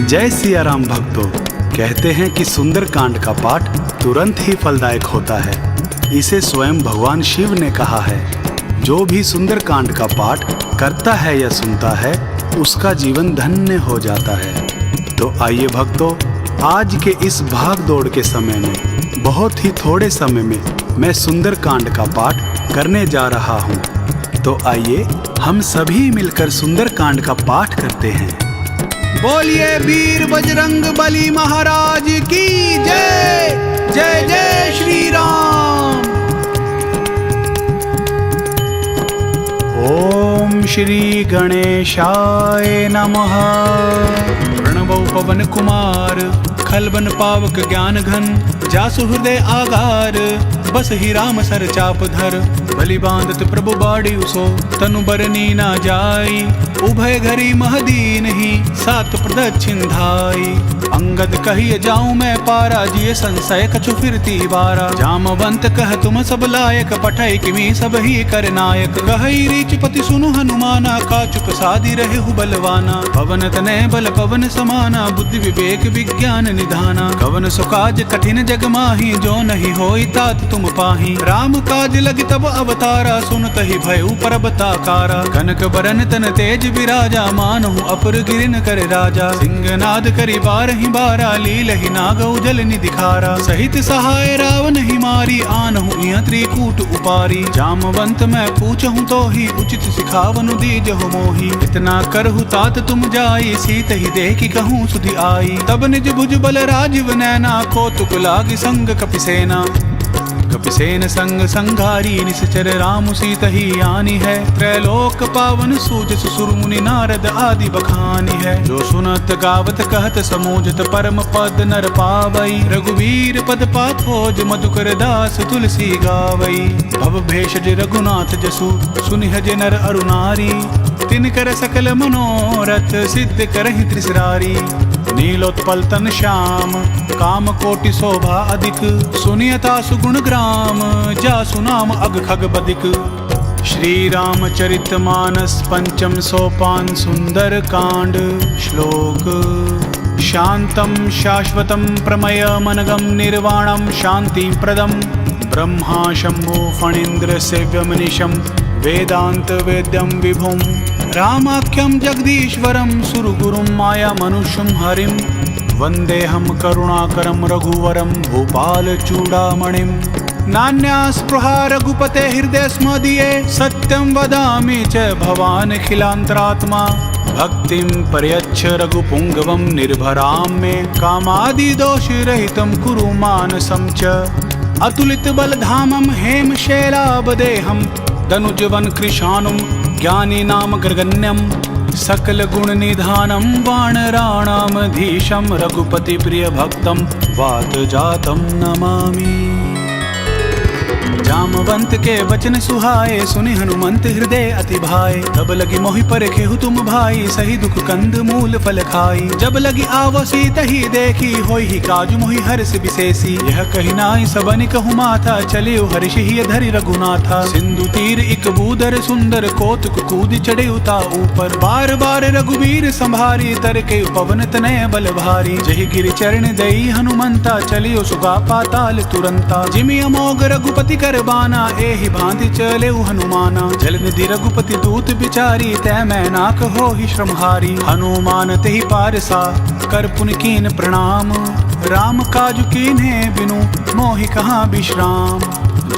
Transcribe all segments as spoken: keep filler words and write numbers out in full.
जय सिया राम भक्तों, कहते हैं कि सुंदरकांड का पाठ तुरंत ही फलदायक होता है। इसे स्वयं भगवान शिव ने कहा है, "जो भी सुंदरकांड का पाठ करता है या सुनता है, उसका जीवन धन्य हो जाता है।" तो आइए भक्तों, आज के इस भाग दौड़ के समय में बहुत ही थोड़े समय में मैं सुंदरकांड का पाठ करने जा रहा हूँ। तो आइए हम सभी मिलकर सुंदरकांड का पाठ करते हैं। बोलिए वीर बजरंग बली महाराज की जय। जय जय श्री राम। ओम श्री गणेशाय नमः। प्रणवौ पवन कुमार, खल बन पावक ज्ञान घन, जासु हृदय आगार, बसहि राम सर चाप धर। बलि बाँधत प्रभु बाढ़ि उसो, तनु बरनी न जाई। उभय घरी मह दीन्ही, सात प्रदक्षिण धाई। अंगद कहिय जाउँ मैं पारा, जिय संसय कछु फिरती बारा। जामवंत कह तुम सब लायक, पठइ किमी सबही कर नायक। कहइ रीचि पति सुनु हनुमाना, काचुक सादि रहेहु बलवाना। पवन तनय बल पवन समाना, बुद्धि विवेक विज्ञान निधाना। कवन सो काज कठिन जग माही, जो नहीं होई तात तुम पाही। राम काज लगी तब अवतारा, सुनतही भयउ परबताकारा। कनक बरन तन तेज बिराजा, मानहु अपुर गिरिन कर राजा। सिंहनाद करि बारहिं बारा, लीलहि नाग उजल निधि खारा। सहित सहाय रावनहिं मारी, आनहु इह त्रिकूट उपारी। जामवंत मैं पूछहु तोही, उचित सिखावनु दीजहु मोही। इतना करहु तात तुम जाई, सीतहि देखि कहूँ सुधि आई। तब निज भुज बल राजिव नैना, कौतुक लागि संग कपिसेना। कपिसेन संग संघारी, निसिचर राम सीतहि आनी है। त्रैलोक पावन सूजसु सुर मुनि नारद आदि बखानी है। जो सुनत गावत कहत समूझत, परम पद नर पावई। रघुवीर पद पाखोज मधुकर दास तुलसी गावई। भव भेषज रघुनाथ जसु, सुनिह जे नर अरु नारी। तिनकर सकल मनोरथ सिद्ध करहिं त्रिसरारी। नीलोत्पल तन श्याम काम कोटि शोभा अधिक, सुनिय तासु गुण ग्राम जासु नाम अग खग बदिक। श्री रामचरित मानस पंचम सोपान सुंदर कांड। श्लोक। शांतं शाश्वतं प्रमयमनघं निर्वाणं शांतिप्रदं ब्रह्मा शंभु फणींद्र सेव्यमनिशं वेदांत वेद्यं विभुं। रामाख्यं जगदीश्वरं सुरगुरुं मायामनुष्यं हरिं वंदेहं करुणाकरं रघुवरं भूपाल चूड़ामणिं। नान्या स्पृहा रघुपते हृदयेऽस्मदीये सत्यं वदामि च भवानखिलांतरात्मा। भक्तिं प्रयच्छ रघुपुंगवं निर्भरां मे कामादिदोषरहितं कुरु मानसं च। अतुलित बल धामं हेम शैलाभ देहं दनुज वन कृशानुं ज्ञानी नाम ग्रगण्यं सकल गुण निधानं वानराणामधीशं रघुपति प्रिय भक्तं वात जातं नमामि। जामवंत के वचन सुहाए, सुनि हनुमंत हृदय अति भाए। तब लगी मोहि परखेहु तुम भाई, सही दुख कंद मूल फल खाई। जब लगी आवो सीतहि देखी, होइहि काज मोहि हर्ष विशेषी। यह कहि नाई सबनि कहु माथा, चलिउ हर्षि हिय धरि रघुनाथा। सिंधु तीर इक भूधर सुंदर, कौतुक कूदि चढ़िउ ता ऊपर। बार बार रघुवीर संभारी, तरकेउ पवन तनय बल भारी। जहि गिरि चरण दई हनुमंता, चलिउ सुगा पाताल तुरंता। जिमि अमोघ रघुपति कर बाना, एहि भांति चलेउ हनुमाना। जलनिधि रघुपति दूत बिचारी, तै मैनाक होहि श्रमहारी। हनुमान तेहि पारसा कर पुनि कीन प्रणाम। राम काज कीन्हे बिनु मोहि कहाँ विश्राम।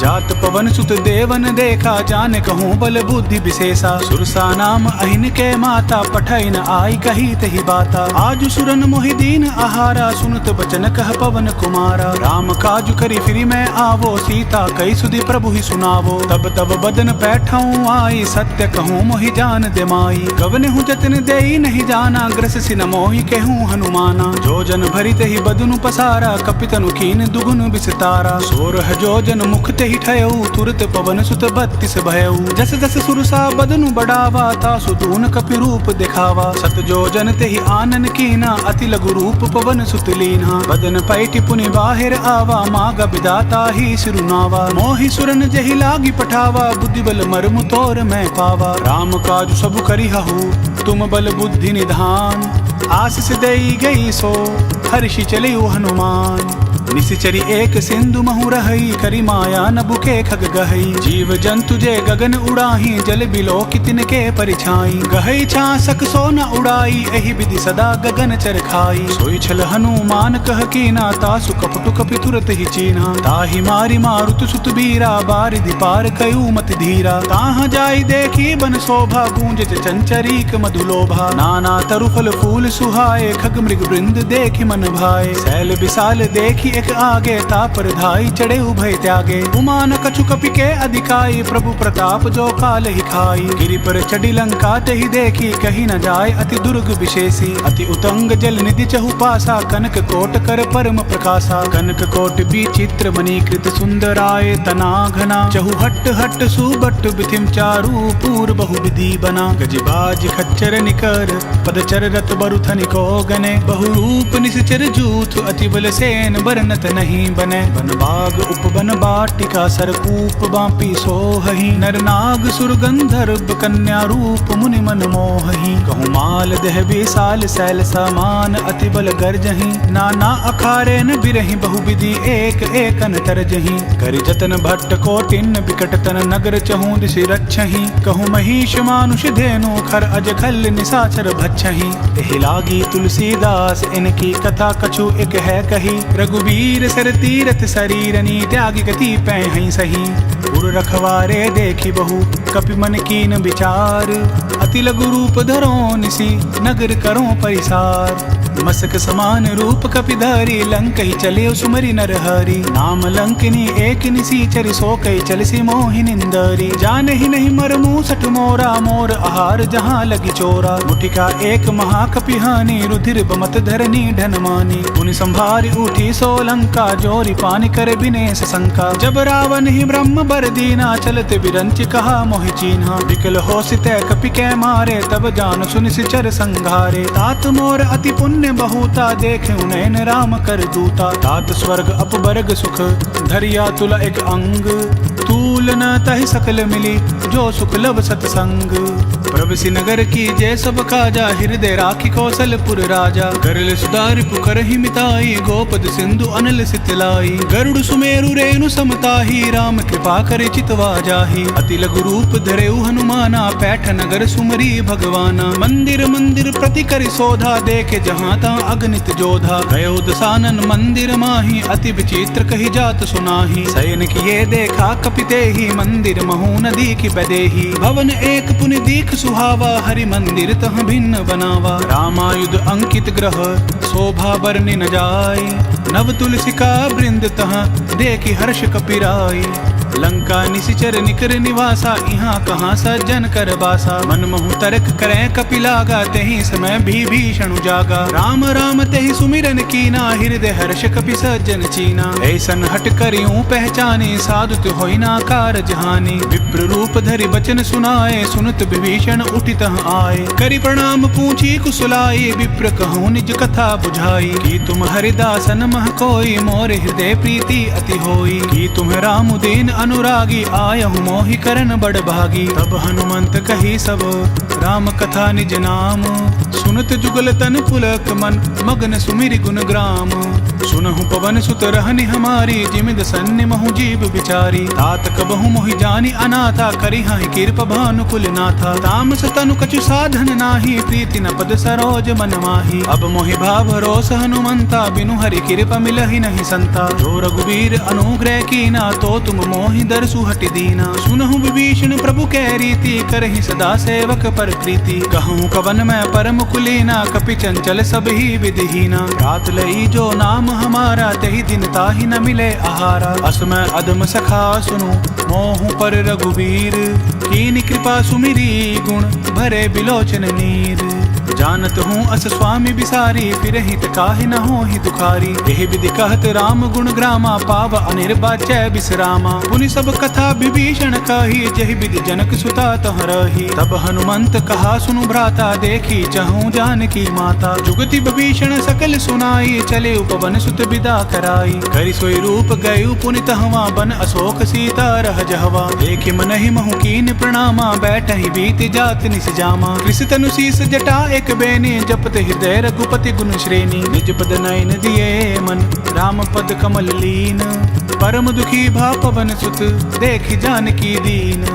जात पवन सुत देवन देखा, जान कहूँ बल बुद्धि विशेषा। सुरसा नाम अहिन के माता, पठइन आई कही तेहि बाता। आजु सुरन मोहि दीन आहारा, सुनत बचन कह पवन कुमारा। राम काज करि फिरि मैं आवो, सीता कहि सुधि प्रभुहि सुनावो। तब तब बदन पैठउँ आई, सत्य कहूँ मोहि जान दे माई। कवनहु जतन देई नहीं जाना, ग्रससि न मोहि केहू हनुमाना। जोजन भरि तेहि बदनु पसारा, कपितनु कीन दुगुन विस्तारा। सोरह जोजन मुख तेहि ठयउ, तुरत पवन सुत बत्तीस भयउ। जस जस सुरसा बदनु बढ़ावा, तासु दून कपि रूप देखावा। सत जोजन तेहि आनन कीना, अति लघु रूप पवन सुत लीन्हा। बदन पैठि पुनि बाहिर आवा, माग विधाता ही सिरु नावा। मोहि सुरन जहि लागि पठावा, बुद्धि बल मरमु तोर मैं पावा। राम काज सब करिहउ तुम बल बुद्धि निधान। आसिस देई गई सो हर्षि चलेउ हनुमान। निसिचरि एक सिंधु महु रहई, करि माया नबु के खग गहई। जीव जंतु जे गगन उड़ाही, जल बिलो कि तिनके परिछाई। गहई छांसक सो न उड़ाई, एहि विधि सदा गगन चर खाई। सोई छल हनुमान कह कीना, तासु कपटु कपि तुरत ही चीन्हा। ताहि मारि मारुत सुत बीरा, बारिधि पार कयू मति धीरा। ताह जाई देखी बन शोभा, गूंजत चंचरीक मधुलोभा। नाना तरु फल फूल सुहाए, खग मृग वृंद देखि मन भाए। सैल विशाल देखि एक आगे, तापर धाई चढ़े उभय त्यागे। उमान कछु कपि के अधिकाई, प्रभु प्रताप जो काल ही खाई। गिरि पर चढ़ि लंका तेहि देखी, कही न जाय अति दुर्ग विशेषी। अति उतंग जल निधि चहुपासा, कनक कोट कर परम प्रकाशा। कनक कोट विचित्र मणि कृत सुंदराय तना घना। चहु हट हट सुबट बिथिम चारू पूर बहु विधि बना। गज बाज खच्चर निकर पद चर रत बरु थनिको गने। बहु रूप निसिचर जूथ अति बल सेन बरनत नहीं बने। बन बाग उपबन बाटिका सरकूप बापी सोहहि। नर नाग सुर गंधर्व कन्या रूप मुनि मन मोहहि। कहु माल देह विशाल सैल समान अति बल गर्जहि। नाना अखारेन बिरहि बहुविधि एक एकन तरजहि। करि जतन भट्ट कोटिन बिकट तन नगर चहु दिशि रक्षहि। कहु महिष मानुष धेनु खर अज खल निसाचर भक्षहि। एहि लागी तुलसीदास इनकी कथा कछु एक है कही। रघुबीर सर तीरथ सरीरनि त्यागि गति पै हँइ सही। उर रखवारे देखि बहु कपि मन कीन विचार। अति लघु रूप धरों निसि नगर करों परिसार। मसक समान रूप कपि धरि लंकहि चलेउ सुमरि नर हरि। नाम लंकिनी एक निसिचरि सो कइ चलिसि मोहि निंदरि। जानहि नहीं मर मूसट मोरा मोर आहार जहाँ लगि चोरा। मुठिका एक महाकपि हानि रुधिर बमत धरनी ढन मानी। पुनि संभारि उठी सो लंका जोरि पानि कर बिनेस संका। जब रावनहि ब्रह्म बर दीना चलत बिरंचि कहा मोहि चीन्हा। बिकल होसि तै कपि कै मारे तब जान सुनिसि चर संघारे। तात मोर अति पुण्य बहुता देखेउ नयन राम कर दूता। तात स्वर्ग अपबर्ग सुख धरिया तुला एक अंग। तूल न तहि सकल मिली जो सुख लब सतसंग। प्रवसि नगर कीजे सब काजा हृदय राखि कौशलपुर राजा। गरल सुदारि पुकरहि मिताई गोपद सिंधु अनल सितलाई। गरुड़ सुमेरु रेणु समताही राम कृपा करि चितवा जाही। अति लघु रूप धरेउ हनुमाना पैठ नगर सुमरी भगवाना। मंदिर मंदिर प्रति करि सोधा देखे जहाँ तहाँ अगणित जोधा। गयो दसानन मंदिर माही अति विचित्र कहि जात सुनाही। सयन किए देखा कपि तेहि मंदिर महु न दीखि बैदेही। भवन एक पुनि दीख सुहावा हरि मंदिर तह भिन्न बनावा। रामायुध अंकित गृह शोभा बरनि न जाय। नव तुलसिका वृंद तह देखि हर्ष कपि राय। लंका निसिचर निकर निवासा इहाँ कहाँ सज्जन कर बासा। मन महु तरक करै कपि लागा तेहि समय विभीषणु जागा। राम राम तेहि सुमिरन कीना हृदय हर्ष कपि सज्जन चीना। ऐसन हठ करिउँ पहचानी साधु ते होइ ना कारज हानि। विप्र रूप धरि बचन सुनाए सुनत विभीषण उठि तह आए। करि प्रणाम पूछी कुसुलाई विप्र कहूँ निज कथा बुझाई। कि तुम हरिदासन मह कोई मोर हृदय प्रीति अति होई। कि तुम राम दीन अनुरागी आयहु मोहि करन बड़ भागी। तब हनुमंत कही सब राम कथा निज नाम। सुनत जुगल तन पुलक मन मगन सुमिरि गुन ग्राम। सुनहु पवन सुत रहनि हमारी जिमिद सन्नि महु जीव बिचारी। तात कबहु मोहि जानि अनाथा करिहहि कृप भानुकुल नाथा। तामस तनु कछु साधन नाही प्रीति न पद सरोज मन माही। अब मोहि भाव रोस हनुमंता बिनु हरि कृप मिलहि नहीं संता। जो रघुबीर अनुग्रह कीना तो तुम मोहि दरसु हटि दीना। सुनहु विभीषण प्रभु कै रीति करहि सदा सेवक पर प्रीति। कहूँ कवन मैं परम कुलीना कपि चंचल सब ही विधि हीना। रात लई जो नाम हमारा तेहि दिन ताहि न मिले आहारा। अस मैं अधम सखा सुनु मोहु पर रघुबीर। कीनि कृपा सुमिरी गुण भरे बिलोचन नीर। जानत हूँ अस स्वामी बिसारी फिरहिं त काहि न होहि दुखारी। एहि विधि कहत राम गुण ग्रामा पाव अनिर्वाच्य विश्रामा। पुनि सब कथा विभीषण कही जेहि विधि जनक सुता तह रही। तब हनुमंत कहा सुनु भ्राता देखी चहूँ जानकी माता। जुगति विभीषण सकल सुनाई चले उपवन सुत बिदा कराई। करि सोई रूप गयु पुनि तहवाँ बन अशोक सीता रह जहवाँ। देखि मनहि महु कीन प्रणामा बैठहि बीति जात निसि जामा। कृसि तनु सीस जटा एक बेनी जपत हृदय रघुपति गुण श्रेणी। निज पद नयन दिए मन राम पद कमल लीन। परम दुखी भा पवन सुत देखि जानकी दीन।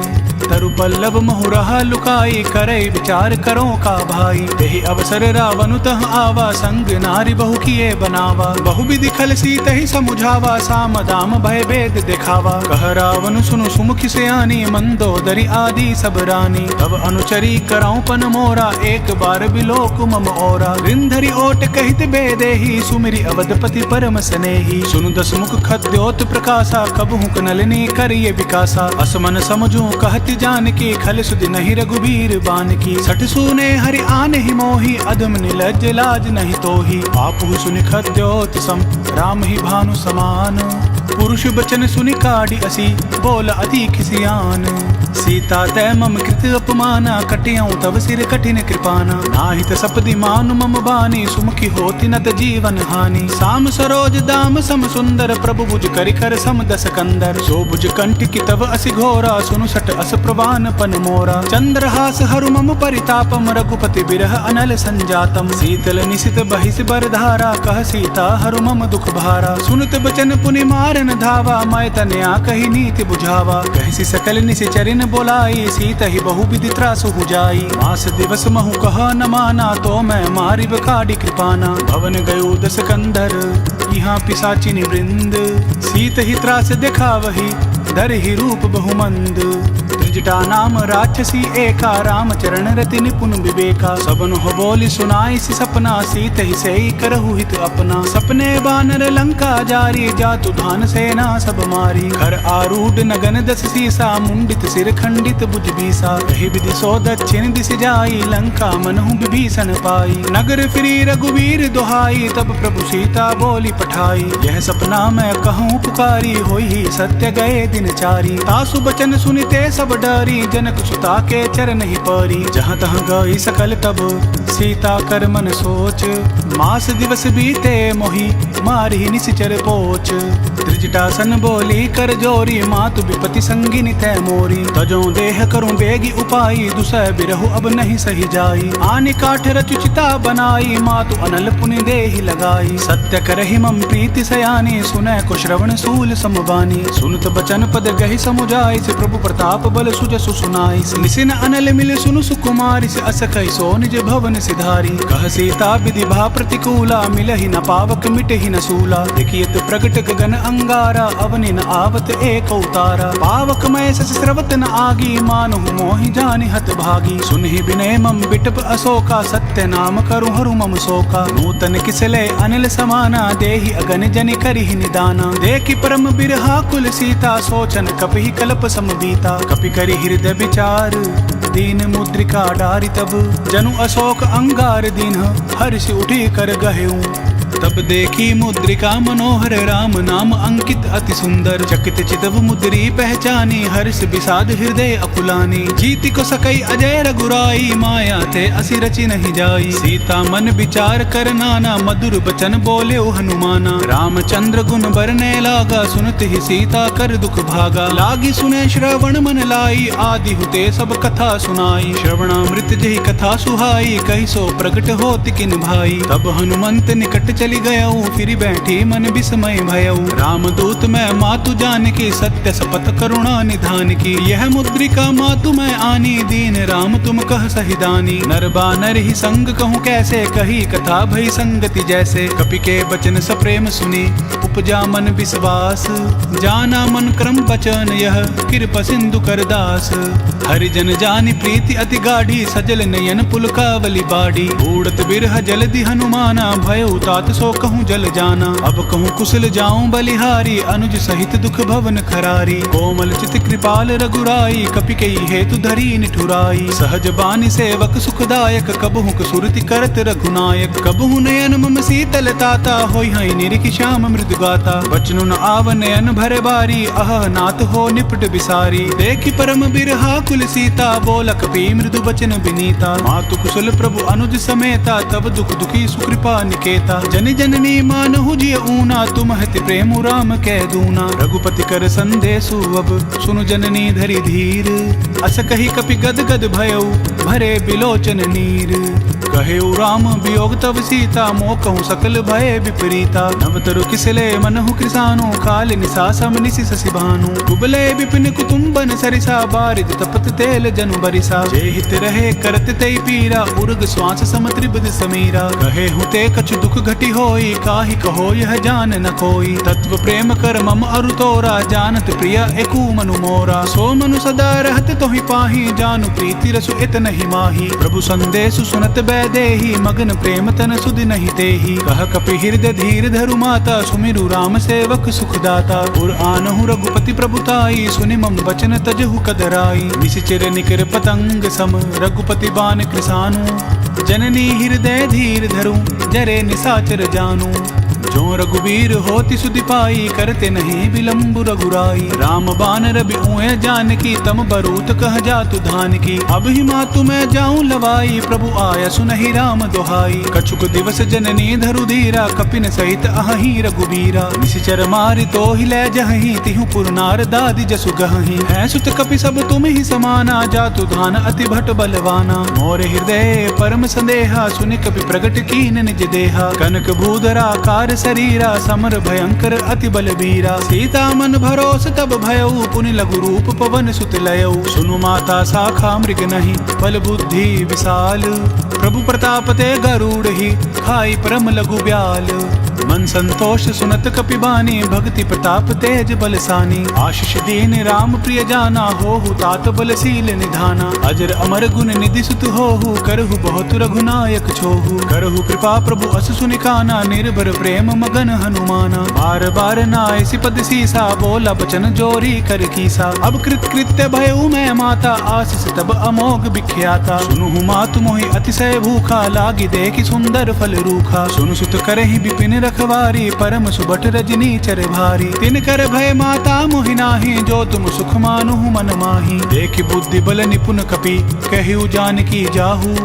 तरु पल्लव महु रहा लुकाई, करइ विचार करो का भाई। तेहि अवसर रावनु तह आवा, संग नारि बहु किए बनावा। बहु विधि खल सीतहि समुझावा, साम दाम भय भेद देखावा। कह रावनु सुनु सुमुखि सयानी, मंदोदरी आदि सब रानी। तब अनुचरी करौ पन मोरा, एक बार बिलोक मम ओरा। रिन धरि ओट कहित बेदेही, सुमिरि अवधपति परम सनेही। सुनु दसमुख खद्योत प्रकासा, कबहुँक नलिनी करिये विकासा। अस मन समुझूं कहति जानकी, खल सुधि नहीं रघुबीर बानकी। सठ सूने हरि आनहि मोही, अधम निलज्ज लाज नहीं तोही। आपहु सुनि खद्योत सम, रामहि भानु समान। पुरुष बचन सुनि काढ़ि असि, बोल अति खिसियान। सीता तै मम कृत अपमाना, कटियौ तव सिर कठिन कृपाना। नाहि त सपदि मानु मम बानी, सुमुखि होति नत जीवन हानि। साम सरोज दाम सम सुंदर, प्रभु भुज करि कर सम दस कंदर। सो भुज कंठ की तव असि घोरा, सुनु सठ अस प्रवान पन मोरा। चंद्रहास हरु मम परितापम, रघुपति बिरह अनल संजातम। शीतल निशित बहिस बर धारा, कह सीता हरु मम दुख भारा। सुनत बचन पुनि मारन धावा, मैं तनया कहि नीति बुझावा। कहसि सकल निशिचरिन बोलाई, सीतहि बहु विधि त्रासु हुजाई। मास दिवस महु कह न माना, तो मैं मारिब काढ़ि कृपाना। भवन गयो दस कंदर इहाँ पिसाचिनि वृंद। सीतहि त्रास देखावहि धरहि रूप बहुमंद। त्रिजटा नाम राक्षसी एका, रामचरण रति निपुन विवेका। सबन हो बोलि सुनाइसि सपना, सीतहि सेई करहु हित अपना। सपने बानर लंका जारी, जातु धान सेना सब मारी। खर आरूढ़ नगन दस सीसा, मुंडित सिर खंडित भुज बीसा। एहि विधि सो दक्षिण दिस जाई, लंका मनहु विभीषण पाई। नगर फिरी रघुवीर दोहाई, तब प्रभु सीता बोलि पठाई। यह सपना मैं कहूँ पुकारी, होइहि सत्य गए दिन चारी। तासु बचन सुनि ते सब डारी, जनक सुता के चरनहि पारी। जहाँ तहाँ गई सकल तब सीता कर मन सोच, मास दिवस बीते मोहि मारिहि निशिचर पोच। त्रिजटासन बोली कर जोरी, मातु विपति संगिनी तै मोरी। तजो देह करूँ बेगि उपाई, दुसह बिरहु अब नहीं सहि जाई। आनि काठ रचु चिता बनाई, मातु अनल पुनि देहि लगाई। सत्य करहि मम प्रीति सयानी, सुनहि को श्रवण सूल सम बानी। सुनत बचन पद गहि समुझाइस, प्रभु प्रताप बल सुजसु सुनाइस। निसिन अनल मिल सुनु सुकुमारिस, अस कहि सो निज भवन सिधारी। कह सीता विधि भा प्रतिकूला, मिलहि न पावक मिटहि न सूला। देखियत प्रगट गगन अंगारा, अवनि न आवत एको तारा। पावक मय शशि स्रवत न आगी, मानहु मोहि जानि हत भागी। सुनहि विनय मम बिटप अशोका, सत्य नाम करु हरु मम शोका। नूतन किसले अनल समाना, देहि अगन जनि करिहि निदाना। देखि परम बिरहाकुल सीता, सोचन कपिहि कलप सम बीता। कपि करि हृदय विचार, दीन मुद्रिका डारि तब। जनु अशोक अंगार दीन्ह, हर्षि उठि कर गहेउ। तब देखि मुद्रिका मनोहर, राम नाम अंकित अति सुंदर। चकित चितव मुद्री पहचानी, हर्ष विषाद हृदय अकुलानी। जीति को सकई अजय रघुराई, माया ते असि रचि नहीं जाई। सीता मन विचार कर नाना, मधुर बचन बोलेउ हनुमाना। रामचंद्र गुन बरने लागा, सुनत ही सीता कर दुख भागा। लागी सुने श्रवण मन लाई, आदि हुते सब कथा सुनाई। श्रवणामृत जेहि कथा सुहाई, कहि सो प्रगट होत किन भाई। तब हनुमंत निकट चलि गयउ, फिरि बैठी मन विस्मय भयउ। रामदूत मैं मातु जानकी, सत्य सपथ करुणा निधान की। यह मुद्रिका मातु मैं आनी, दीन राम तुम कह सहि दानी। नर बानर ही संग कहूँ कैसे, कही कथा भई संगति जैसे। कपि के बचन सप्रेम सुनी, उपजा मन विश्वास। जाना मन क्रम बचन यह, कृप सिंधु कर दास। हरि जन जानि प्रीति अति गाढ़ी, सजल नयन पुलकावली बाढ़ी। उड़त बिरह जलधि हनुमाना, भयउ तात सो कहूँ जल जाना। अब कहूँ कुशल जाऊँ बलिहारी, अनुज सहित दुख भवन खरारी। कोमल चित कृपाल रघुराई, कपि केहि हेतु धरी निठुराई। सहज बानि सेवक सुखदायक, कबहुँक सुरति करत रघुनायक। कबहुँ नयन मम शीतल ताता, होइहैं निरिख श्याम मृदु गाता। बचनु न आव नयन भर बारी, अहह नाथ हो निपट बिसारी। देखि परम बिरहाकुल सीता, बोल कपि मृदु बचन बिनीता। मातु कुशल प्रभु अनुज समेता, तब दुख दुखी सुकृपा निकेता। जनि जननी मानहु जिय ऊना, तुम हित प्रेम राम कै दूना। रघुपति कर संदेसु अब, सुनु जननी धरि धीर। अस कहि कपि गद गद भयउ, भरे बिलोचन नीर। कहेउ राम वियोग तब सीता, मोह कहूँ सकल भय विपरीता। नव तरु किसले मनहु कृसानु, काल निसा सम निसि ससि भानु। कुबले विपिन कुतुम्बन सरिसा, बारिज तपत तेल जनु बरिसा। जे हित रहे करत तेइ पीरा, उर्ग श्वास सम त्रिविध समीरा। कहेहु ते कछु दुख घटि होई, काहि कहो यह जान न कोई। तत्व प्रेम कर मम अरु तोरा, जानत प्रिय एकु मनु मोरा। सो मनु सदा रहत तोहि पाही, जानु प्रीति रसु एतनहि माही। प्रभु संदेसु सुनत बैदेही, मगन प्रेम तन सुधि नहि तेही। कह कपि हृदय धीर धरु माता, सुमिरु राम सेवक सुख दाता। उर आनहु रघुपति प्रभु ताई, सुनि मम वचन तजहु कदराई। निसिचर निकर पतंग सम, रघुपति बान कृसानु। जननी हृदय धीर धरु, जरे निसाचर जानु। जो रघुबीर होति सुधि पाई, करते नहीं विलंब रघुराई। राम बान रवि उए जानकी, तम बरूत कह जातु धानकी। अबहिं मातु मैं जाऊं लवाई, प्रभु आयसु नहीं राम दोहाई। कछुक दिवस जननी धरु धीरा, कपिन सहित अहहीं रघुबीरा। निसिचर मारि तोहि लै जहहीं, तिहु पुर नारदादि जसु गहहीं। हैं सुत कपि सब तुमहि समाना, जातु धान अति भट बलवाना। मोर हृदय परम संदेहा, सुनि कपि प्रगट कीन निज देहा। कनक भूधर आकार सरीरा, समर भयंकर अति बलबीरा। सीता मन भरोस तब भयउ, पुनि लघु रूप पवन सुत लयउ। सुनु माता साखा मृग नहीं, बल बुद्धि विशाल। प्रभु प्रताप ते गरुड़हि, खाई परम लघु ब्याल। मन संतोष सुनत कपि बानी, भगति प्रताप तेज बल सानी। आशीष दीन राम प्रिय जाना, होहु तात बल शील निधाना। अजर अमर गुण निधि सुत होहु, करहु बहुत रघुनायक छोहु। करहु कृपा प्रभु अस सुनि काना, निर्भर प्रेम मगन हनुमाना। बार बार नाइसि पद सीसा, बोला बचन जोरी कर कीसा। अब कृत कृत्य भयउ मैं माता, आशीष तब अमोघ विख्याता। सुनुहु मातु मोहि अतिशय भूखा, लागि देखि सुंदर फल रूखा। सुनु सुत करहिं विपिन रखवारी, परम सुभट रजनीचर भारी। तिनकर भय माता मोहि नाहीं, जो तुम सुख मानुहु मन माही। देखि बुद्धि बल निपुन कपि, कहेउ जानकी जाहु।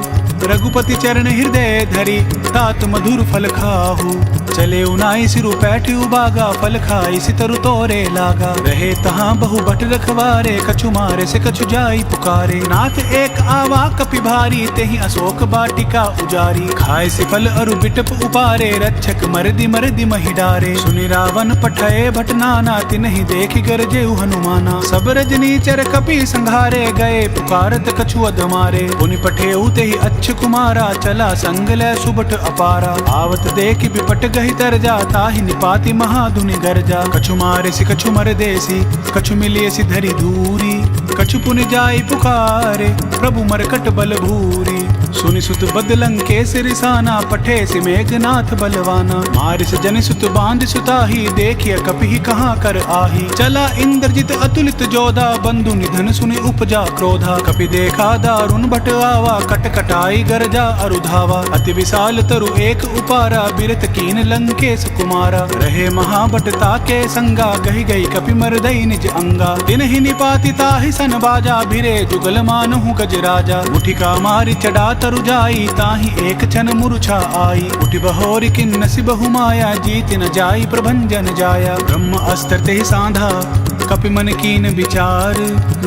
रघुपति चरण हृदय धरि, तात मधुर फल खाहु। चलेउ नाइसि रु पैठिउ बागा, फल खाइसि तरु तोरे लागा। रहे तहाँ बहु भट रखवारे, कछु मारिस कछु जाई पुकारे। नाथ एक आवा कपि भारी, तेहि अशोक वाटिका उजारी। खाइसि फल अरु बिटप उपारे, रक्षक मरदि मरदि महि डारे। सुनि रावन पठए भट नाना, तिनहि देखि गरजेउ हनुमाना। सब रजनीचर कपि संघारे, गए पुकारत कछु अधमारे। पुनि पठेउ तेहि अच्छ कुमारा, चला संग लै सुभट अपारा। आवत देखि बिपट गहि तरजा, ताहि निपाति महाधुनि गरजा। कछु मारिसि कछु मरदेसि, कछु मिलियसि धरि धूरी। कछु पुनि जाई पुकारे, प्रभु मरकट बल भूरी। सुनि सुत बद लंकेस रिसाना, पठेसि मेघनाथ बलवाना। मारिस जनि सुत बाँधि सुताही, देखिय कपिहि कहाँ कर आही। चला इंद्रजित अतुलित जोधा, बंधु निधन सुनि उपजा क्रोधा। कपि देखा दारुन भट आवा, कट कटाई गरजा अरु धावा। अति विशाल तरु एक उपारा, बिरथ कीन लंकेस कुमारा। रहे महाभट ताके संगा, गहि गइ कपि मरदइ निज अंगा। तिनहि निपाति ताहि सन बाजा, भिरे जुगल मानहु गजराजा। मुठिका मारि चढ़ा तरु जाई, ताहि एक छन मुरुछा आई। उठि बहोरि किन्नसि बहु माया, जीति न जाई प्रभंजन जाया। ब्रह्म अस्त्र तेहि साँधा, कपि मन कीन विचार।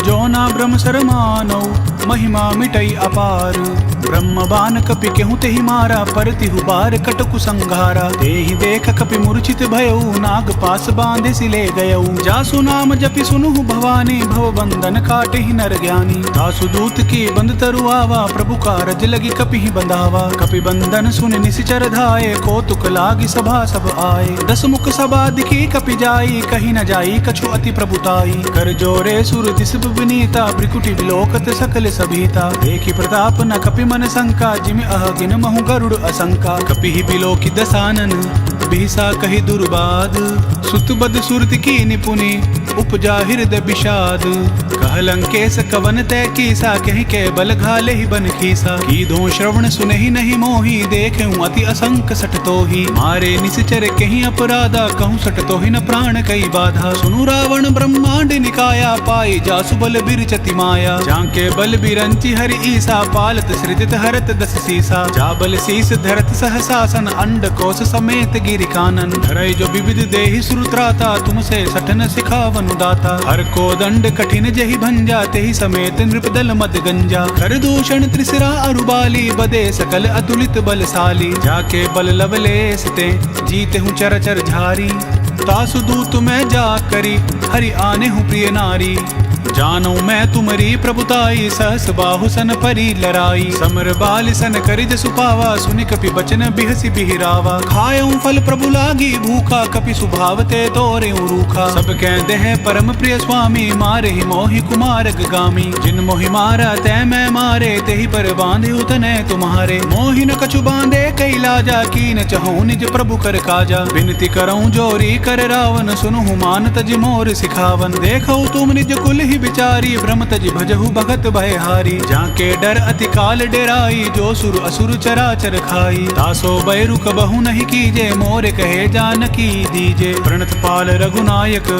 जो ना ब्रह्म सर मानउ, महिमा मिटइ अपार। ब्रह्म बान कपि केहु तेहि मारा, परतिहु बार कटकु संघारा। तेहि देख कपि मूर्छित भयउ, नाग पास बाँधिसि ले गयउ। जासु नाम जपि सुनुहु भवानी, भव बंधन काटिहि नर ज्ञानी। तासु दूत की बंद तरु आवा, प्रभु कारज लगि कपिहि बंधावा। कपि बंधन सुनि निसिचर धाए, कौतुक लागि सभा सब आए। दस मुख सभा दिखि कपि जाई, कहि न जाई कछु अति प्रभुताई। कर जोरे सुर दिसब विनीता, भृकुटि बिलोकत सकल सभीता। देखि प्रताप न कपि मन शंका, जिमि अहगिन महु गरुड़ असंका। कपिहि बिलोकि दसानन, बिहसा कहि दुर्बाध। सुत बद सुरति कीनि पुनि, उपजा हृदय विषाद। कह लंकेस कवन तै कीसा, कहि कै बल घालेहि बन खीसा। कीधों श्रवण सुनेहि नहि मोहि, देखेउ अति असंक सठ तोहि। मारे निसिचर केहि अपराधा, कहूँ सठ तोहि न प्राण कइ बाधा। सुनु रावण ब्रह्मांड निकाया, पाइ जासु बल बिरचति माया। जांके बल बिरंचि हरि ईसा, पालत सृजित हरत दस सीसा। जा बल सीस धरत सहसासन, अंड कोस समेत गिरि कानन। धरइ जो विविध देहि सुर त्राता, तुमसे सठ न सिखाव अनुदाता। हर को दंड कठिन जहि भंजा, तेहि समेत नृप दल मद गंजा। कर दूषण त्रिसिरा अरु बाली, बदे सकल अतुलित बलशाली। जाके बल लवलेस ते, जीतेहु चर चर झारी। तासु दूत मैं जा करी, हरि आनेहु प्रिय नारी। जानौ मैं तुमरी प्रभुताई, सहस बाहु सन परी लराई। समर बालि सन करि जसु पावा, सुनि कपि बचन बिहसि बिहिरावा। खायौ फल प्रभु लागी भूखा, कपि सुभाव ते तोरेउ रूखा। सब कै देह परम प्रिय स्वामी, मारहि मोहि कुमारग गामी। जिन मोहि मारा तै मैं मारे, तेहि पर बाँधेउ तनय तुम्हारे। मोहि न कछु बाँधे कइ लाजा, कीन चहौं निज प्रभु कर काजा। बिनती करौं जोरी कर रावन, सुनहु मान तजि मोर सिखावन। देखहु तुम निज कुलहि बिचारी, भ्रम तजि भजहु भगत भयहारी। जाके डर अति काल डेराई, जो सुर असुर चराचर खाई। तासो बैरु कबहु नहीं कीजे, मोरे कहे जानकी दीजे। प्रणत पाल रघुनायक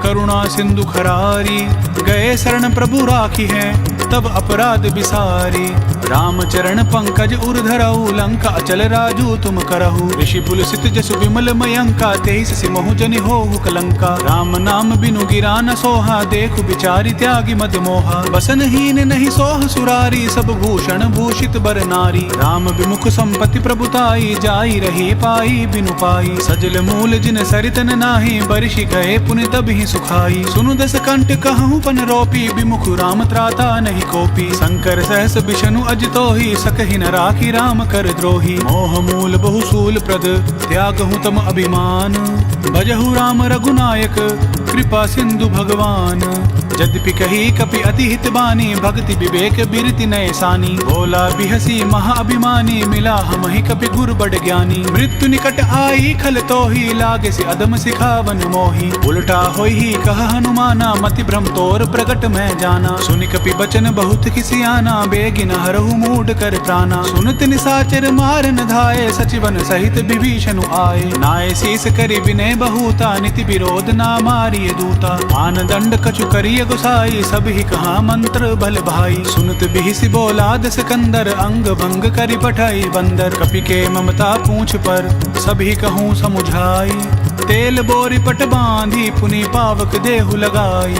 करुणा सिंधु खरारी। गए शरण प्रभु राखिहैं तब अपराध बिसारी। राम चरण पंकज उर धरऊ, लंका अचल राजू तुम करहु। ऋषि पुलसित जसु विमल मयंका, तेहि ससि महु जनि होहु कलंका। राम नाम बिनु गिरा न सोहा, देखु बिचारि त्यागि मद मोहा। बसन हीन नहीं सोह सुरारी, सब भूषण भूषित बर नारी। राम विमुख संपत्ति प्रभुताई, जाई रही पाई बिनु पाई। सजल मूल जिन सरितन नाही, बरिषि गए पुनि तबहिं सुखाई। सुनु दस कंठ कहहु पन रोपी, विमुख राम त्राता नहीं कोपी। संकर सहस बिषनु अजि तोही, सकहि न राखी राम कर द्रोही। मोह मूल बहु सूल प्रद, त्यागहु तम अभिमान। भजहु राम रघुनायक, कृपा सिंधु भगवान। जद्यपि कही कपि अति हित बानी, भक्ति विवेक बिरति नय सानी। बोला बिहसी महा अभिमानी, मिला हमहि कपि गुर बड़ ज्ञानी। मृत्यु निकट आई खल तोही, लागेसि अधम सिखावन मोही। उलटा होइही कह हनुमाना, मति भ्रम तोर प्रगट मैं जाना। सुनि कपि बचन बहुत खिसियाना, बेगिन हरहु मूढ़ कर प्राना। सुनत निसाचर मारन धाए, सचिवन सहित विभीषनु आए। नाय शीस करि बिनय बहुता, निति विरोध ना मारिय दूता। आन दंड कछु करिय गोसाई, सबहि कहा मंत्र बल भाई। सुनत बिहसि बोला दस कंदर, अंग भंग करि पठाई बंदर। कपि के ममता पूँछ पर, सबहि कहूँ समुझाई। तेल बोरि पट बाँधी, पुनि पावक देहु लगाई।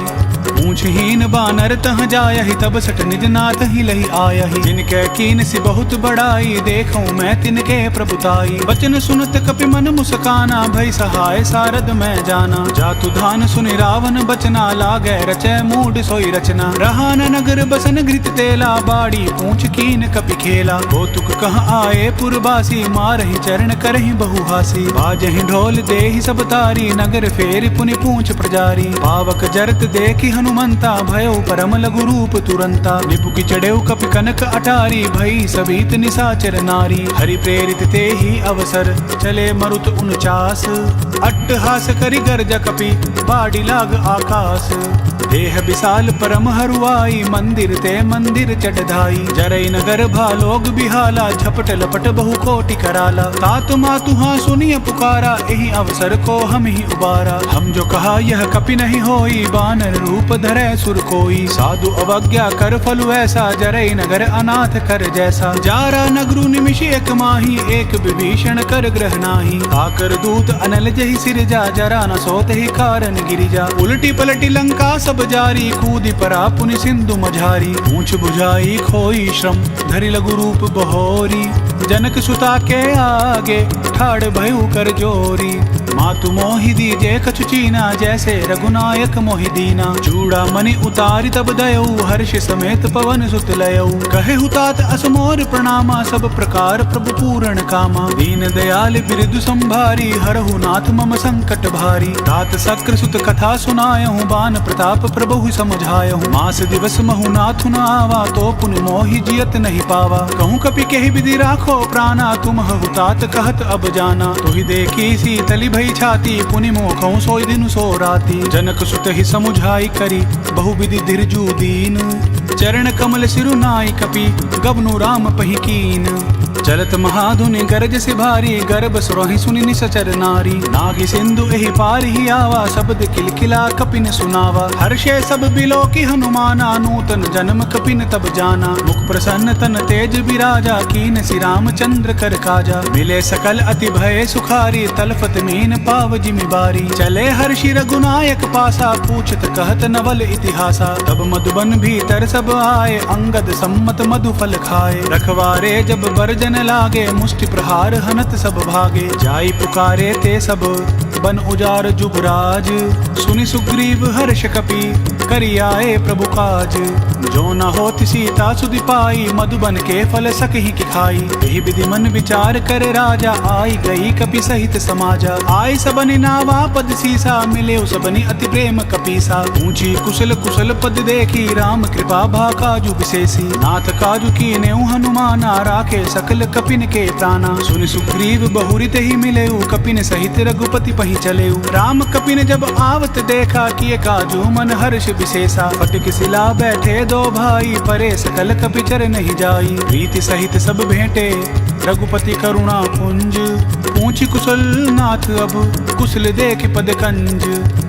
पूँछहीन बानर तह जायहि, तब सठ निज नाथहि लहि आयहि। जिनके कीनसि बहुत बड़ाई, देखौं मैं तिनके प्रभुताई। बचन सुनत कपि मन मुसकाना, भई सहाय सारद मैं जाना। जातु धान सुनि रावन बचना, लागै रचै मूढ़ सोई रचना। रहा न नगर बसन घृत तेला, बाड़ी पूँछ कीन कपि खेला। कौतुक कह आए पुरबासी, मारहि चरण करहि बहु हासी। बाजहि ढोल देहि सब तारी, नगर फेरि पुनि पूँछ प्रजारी। पावक जरत देखि हनुमंता, भयउ परम लघु रूप तुरंता। निपुगि चढ़ेउ कपि कनक अटारी, भई सबहित निसाचर नारी। हरि प्रेरित तेहि अवसर, चले मरुत उनचास। अट्टहास करि गरज कपि, बाड़ी लाग आकास। देह विशाल परम हरुआई, मंदिर ते मंदिर चढ़ धाई। जरई नगर भा लोग बिहाला, झपट लपट बहु कोटि कराला। तात मातु हाँ सुनिय पुकारा, एहि अवसर को हमहि उबारा। हम जो कहा यह कपि नहीं होई, बानर रूप धरै सुर कोई। साधु अवज्ञा कर फल ऐसा, जरई नगर अनाथ कर जैसा। जारा नगरु निमिष एक माही, एक विभीषण कर गृह नाही। आकर दूत अनल जहि सिरजा, जरा न सोत ही कारण गिरिजा। उलटि पलटि लंका सब जारी, कूदि परा पुनि सिंधु मझारी। पूँछ भुजाई खोई श्रम धरि लघु रूप बहोरी। जनक सुता के आगे ठाढ़ भयउ कर जोरी। मातु मोहि दीजे कछु चीना, जैसे रघुनायक मोहि दीना। चूड़ामणि उतारि तब दयउ, हर्ष समेत पवन सुत लयउ। कहेउ तात अस मोर प्रणामा, सब प्रकार प्रभु पूरण कामा। दीन दयाल बिरदु संभारी, हरहु नाथ मम संकट भारी। तात शक्र सुत कथा सुनायहु, बान प्रताप प्रभु समुझायहु। मास दिवस महु नाथु न आवा, तो पुनि मोहि जियत नहीं पावा। कहूँ कपि केहि विधि राखो प्राना, तुम हहु तात कहत अब जाना। तुहि देखि शीतलि भई छाती, पुनि मोखहु सोई दिनु सो राती। जनक सुत ही समुझाई करी, बहु विधि धिरजु दीन। चरण कमल सिरु नाई कपि, गबनु राम पहि कीन। चलत महाधुनि गरजसि भारी, गर्भ सुरहि सुनि निसचर नारी। नागि सिंधु एहि पार ही आवा, शब्द किलकिला कपिन सुनावा। हर्षे सब बिलोकि हनुमाना, नूतन जन्म कपिन तब जाना। मुख प्रसन्न तन तेज बिराजा, कीनसि रामचंद्र कर काजा। मिले सकल अति भय सुखारी, तलफत मीन पाव जिमि बारी। चले हर्षि रघुनायक पासा, पूछत कहत नवल इतिहासा। तब मधुबन भीतर सब आए, अंगद सम्मत मधुफल खाए। रखवारे जब बरजन लागे, मुष्टि प्रहार हनत सब भागे। जाई पुकारे ते सब बन उजार जुगराज। सुनि सुग्रीव हर्ष कपि, करि आए प्रभु काज। जो न होत सीता सुधि पाई, मधुबन के फल सकहि कि खाई। एहि विधि मन विचार कर राजा, आई गई कपि सहित समाजा। आई सबनि नावा पद सीसा, मिलेउ सबनि अति प्रेम कपीसा। पूछी कुशल कुशल पद देखी, राम कृपा भा काजु विशेषी। नाथ काजु कीनेउ हनुमाना, राखे सकल कपिन के प्राना। सुनि सुग्रीव बहुरि तेहि मिलेउ, कपिन सहित रघुपति पहि चलेउ। राम कपिन जब आवत देखा, किए काजु मन हर्ष विशेषा। फटिक सिला बैठे दो भाई, परे सकल कपि चर नहीं जाई। प्रीति सहित सब भेंटे रघुपति करुणा पुंज। पूछी कुशल नाथ अब कुशल देखि पद कंज।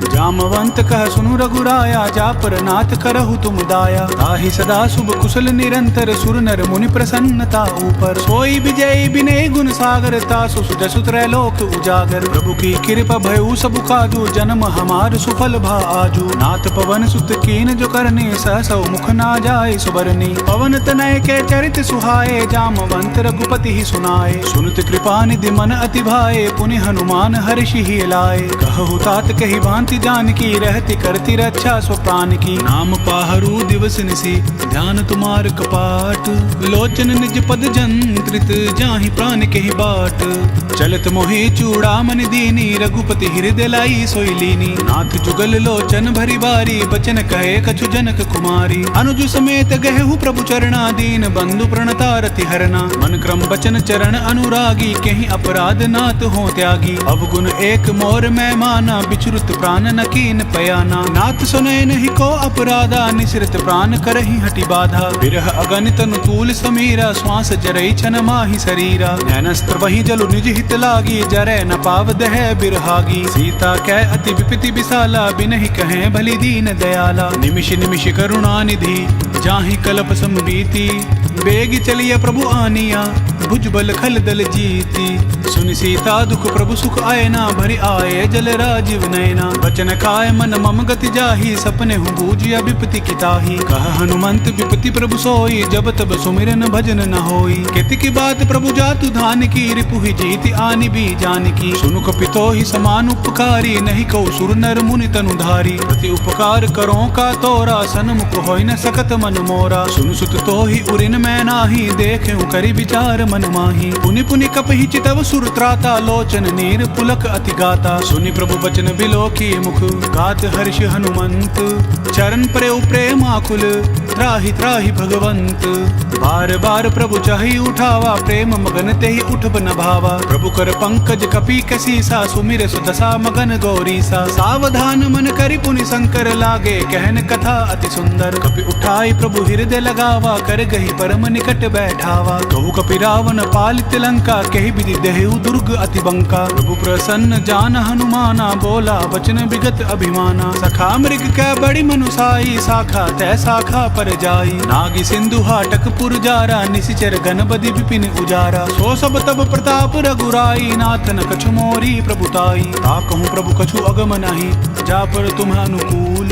जामवंत कह सुनु रघुराया, जा पर नाथ करहु तुम दाया। ताहि सदा शुभ कुशल निरंतर, सुर नर मुनि प्रसन्नता ऊपर। सोई विजय विनय गुण सागर, तासु सुजसु त्रैलोक उजागर। प्रभु की कृपा भयउ सब काजु, जन्म हमार सुफल भा आजु। नाथ पवन सुत कीन जो करनी, सहसउ मुख ना जाय सुबरनी। पवन तनय के चरित सुहाए, जामवंत रघुपति ही सुनाए। सुनत कृपा निधि मन अति भाए, पुनि हनुमान हर्षि ही लाए। कहहु तात कहि भांति जानकी, रहति करति रक्षा स्व प्रान की। नाम पाहरु दिवस निसि ध्यान तुम्हार कपाट। लोचन निज पद जंत्रित, जाहि प्रान केहि बाट। चलत मोहि चूड़ामणि दीनी, रघुपति हृदय लाई सोई लीनी। नाथ जुगल लोचन भरि बारी, बचन कहे कछु जनक कुमारी। अनुज समेत गहेहु प्रभु चरणा, दीन बंधु प्रणता रति हरना। मन क्रम बचन चरण अनुरागी, केहि अपराध नाथ हों त्यागी। अवगुण एक मोर मैं माना, विचरुत प्रान न कीन पयाना। नाथ सुनय नहीं को अपराधा, निसरित प्रान करहिं हटि बाधा। बिरह अगनि तनु तूल समीरा, श्वास जरई छन माहि सरीरा। नैनस्त्र वहीं जलु निज हित लागी, जरय न पाव दहय बिरहागी। सीता कै अति विपति विसाला, बिनहि कहें भली दीन दयाला। निमिष निमिष करुणा निधि, जाहि कल्प सम बीती। बेगि चलिया प्रभु आनिया, भुजबल खल दल जीती। सुनि सीता दुख प्रभु सुख आयना, भरि आए जल राजीव नयना। बचन काय मन मम गति जाहि, सपनेहु बूझिया विपति की ताहि। कह हनुमंत विपति प्रभु सोई, जब तब सुमिरन भजन न होई। केतकी बात प्रभु जातु धानकी, रिपुहि जीति आनि भी जानकी। सुनु कपि तोहि समान उपकारी, नहीं कउ सुर नर मुनि तनु धारी। प्रति उपकार करों का तोरा, सन्मुख होइ न सकत मन मोरा। सुनु सुत तोहि उरिन मैं नाही, देखेउ करि विचार मन माही। पुनि पुनि कपहि चितव सुर त्राता, लोचन नीर पुलक अति गाता। सुनि प्रभु बचन बिलोकी मुख, गात हर्ष हनुमंत। चरण परेउ प्रेमाकुल, त्राहि त्राहि भगवंत। बार बार प्रभु चाहि उठावा, प्रेम मगन तेहि उठब न भावा। प्रभु कर पंकज कपि कसीसा, सुमिर सुदसा मगन गौरीसा। सावधान मन करि पुनि शंकर, लागे कहन कथा अति सुंदर। कपि उठाई प्रभु हृदय लगावा, कर गहि परम निकट बैठावा। कहु कपि रावण पालित लंका, केहि विधि देहु दुर्ग अति बंका। प्रभु प्रसन्न जान हनुमाना, बोला वचन विगत अभिमाना। सखा मृग कै बड़ी मनुसाई, शाखा तै शाखा पर जाई। नागि सिंधु हाटक पुर जारा, निसिचर गन बदि विपिन उजारा। सो सब तब प्रताप रघुराई, नाथ न कछु मोरी प्रभु ताई। ताकहु प्रभु कछु अगम नाहीं, जा पर तुम्ह अनुकूल।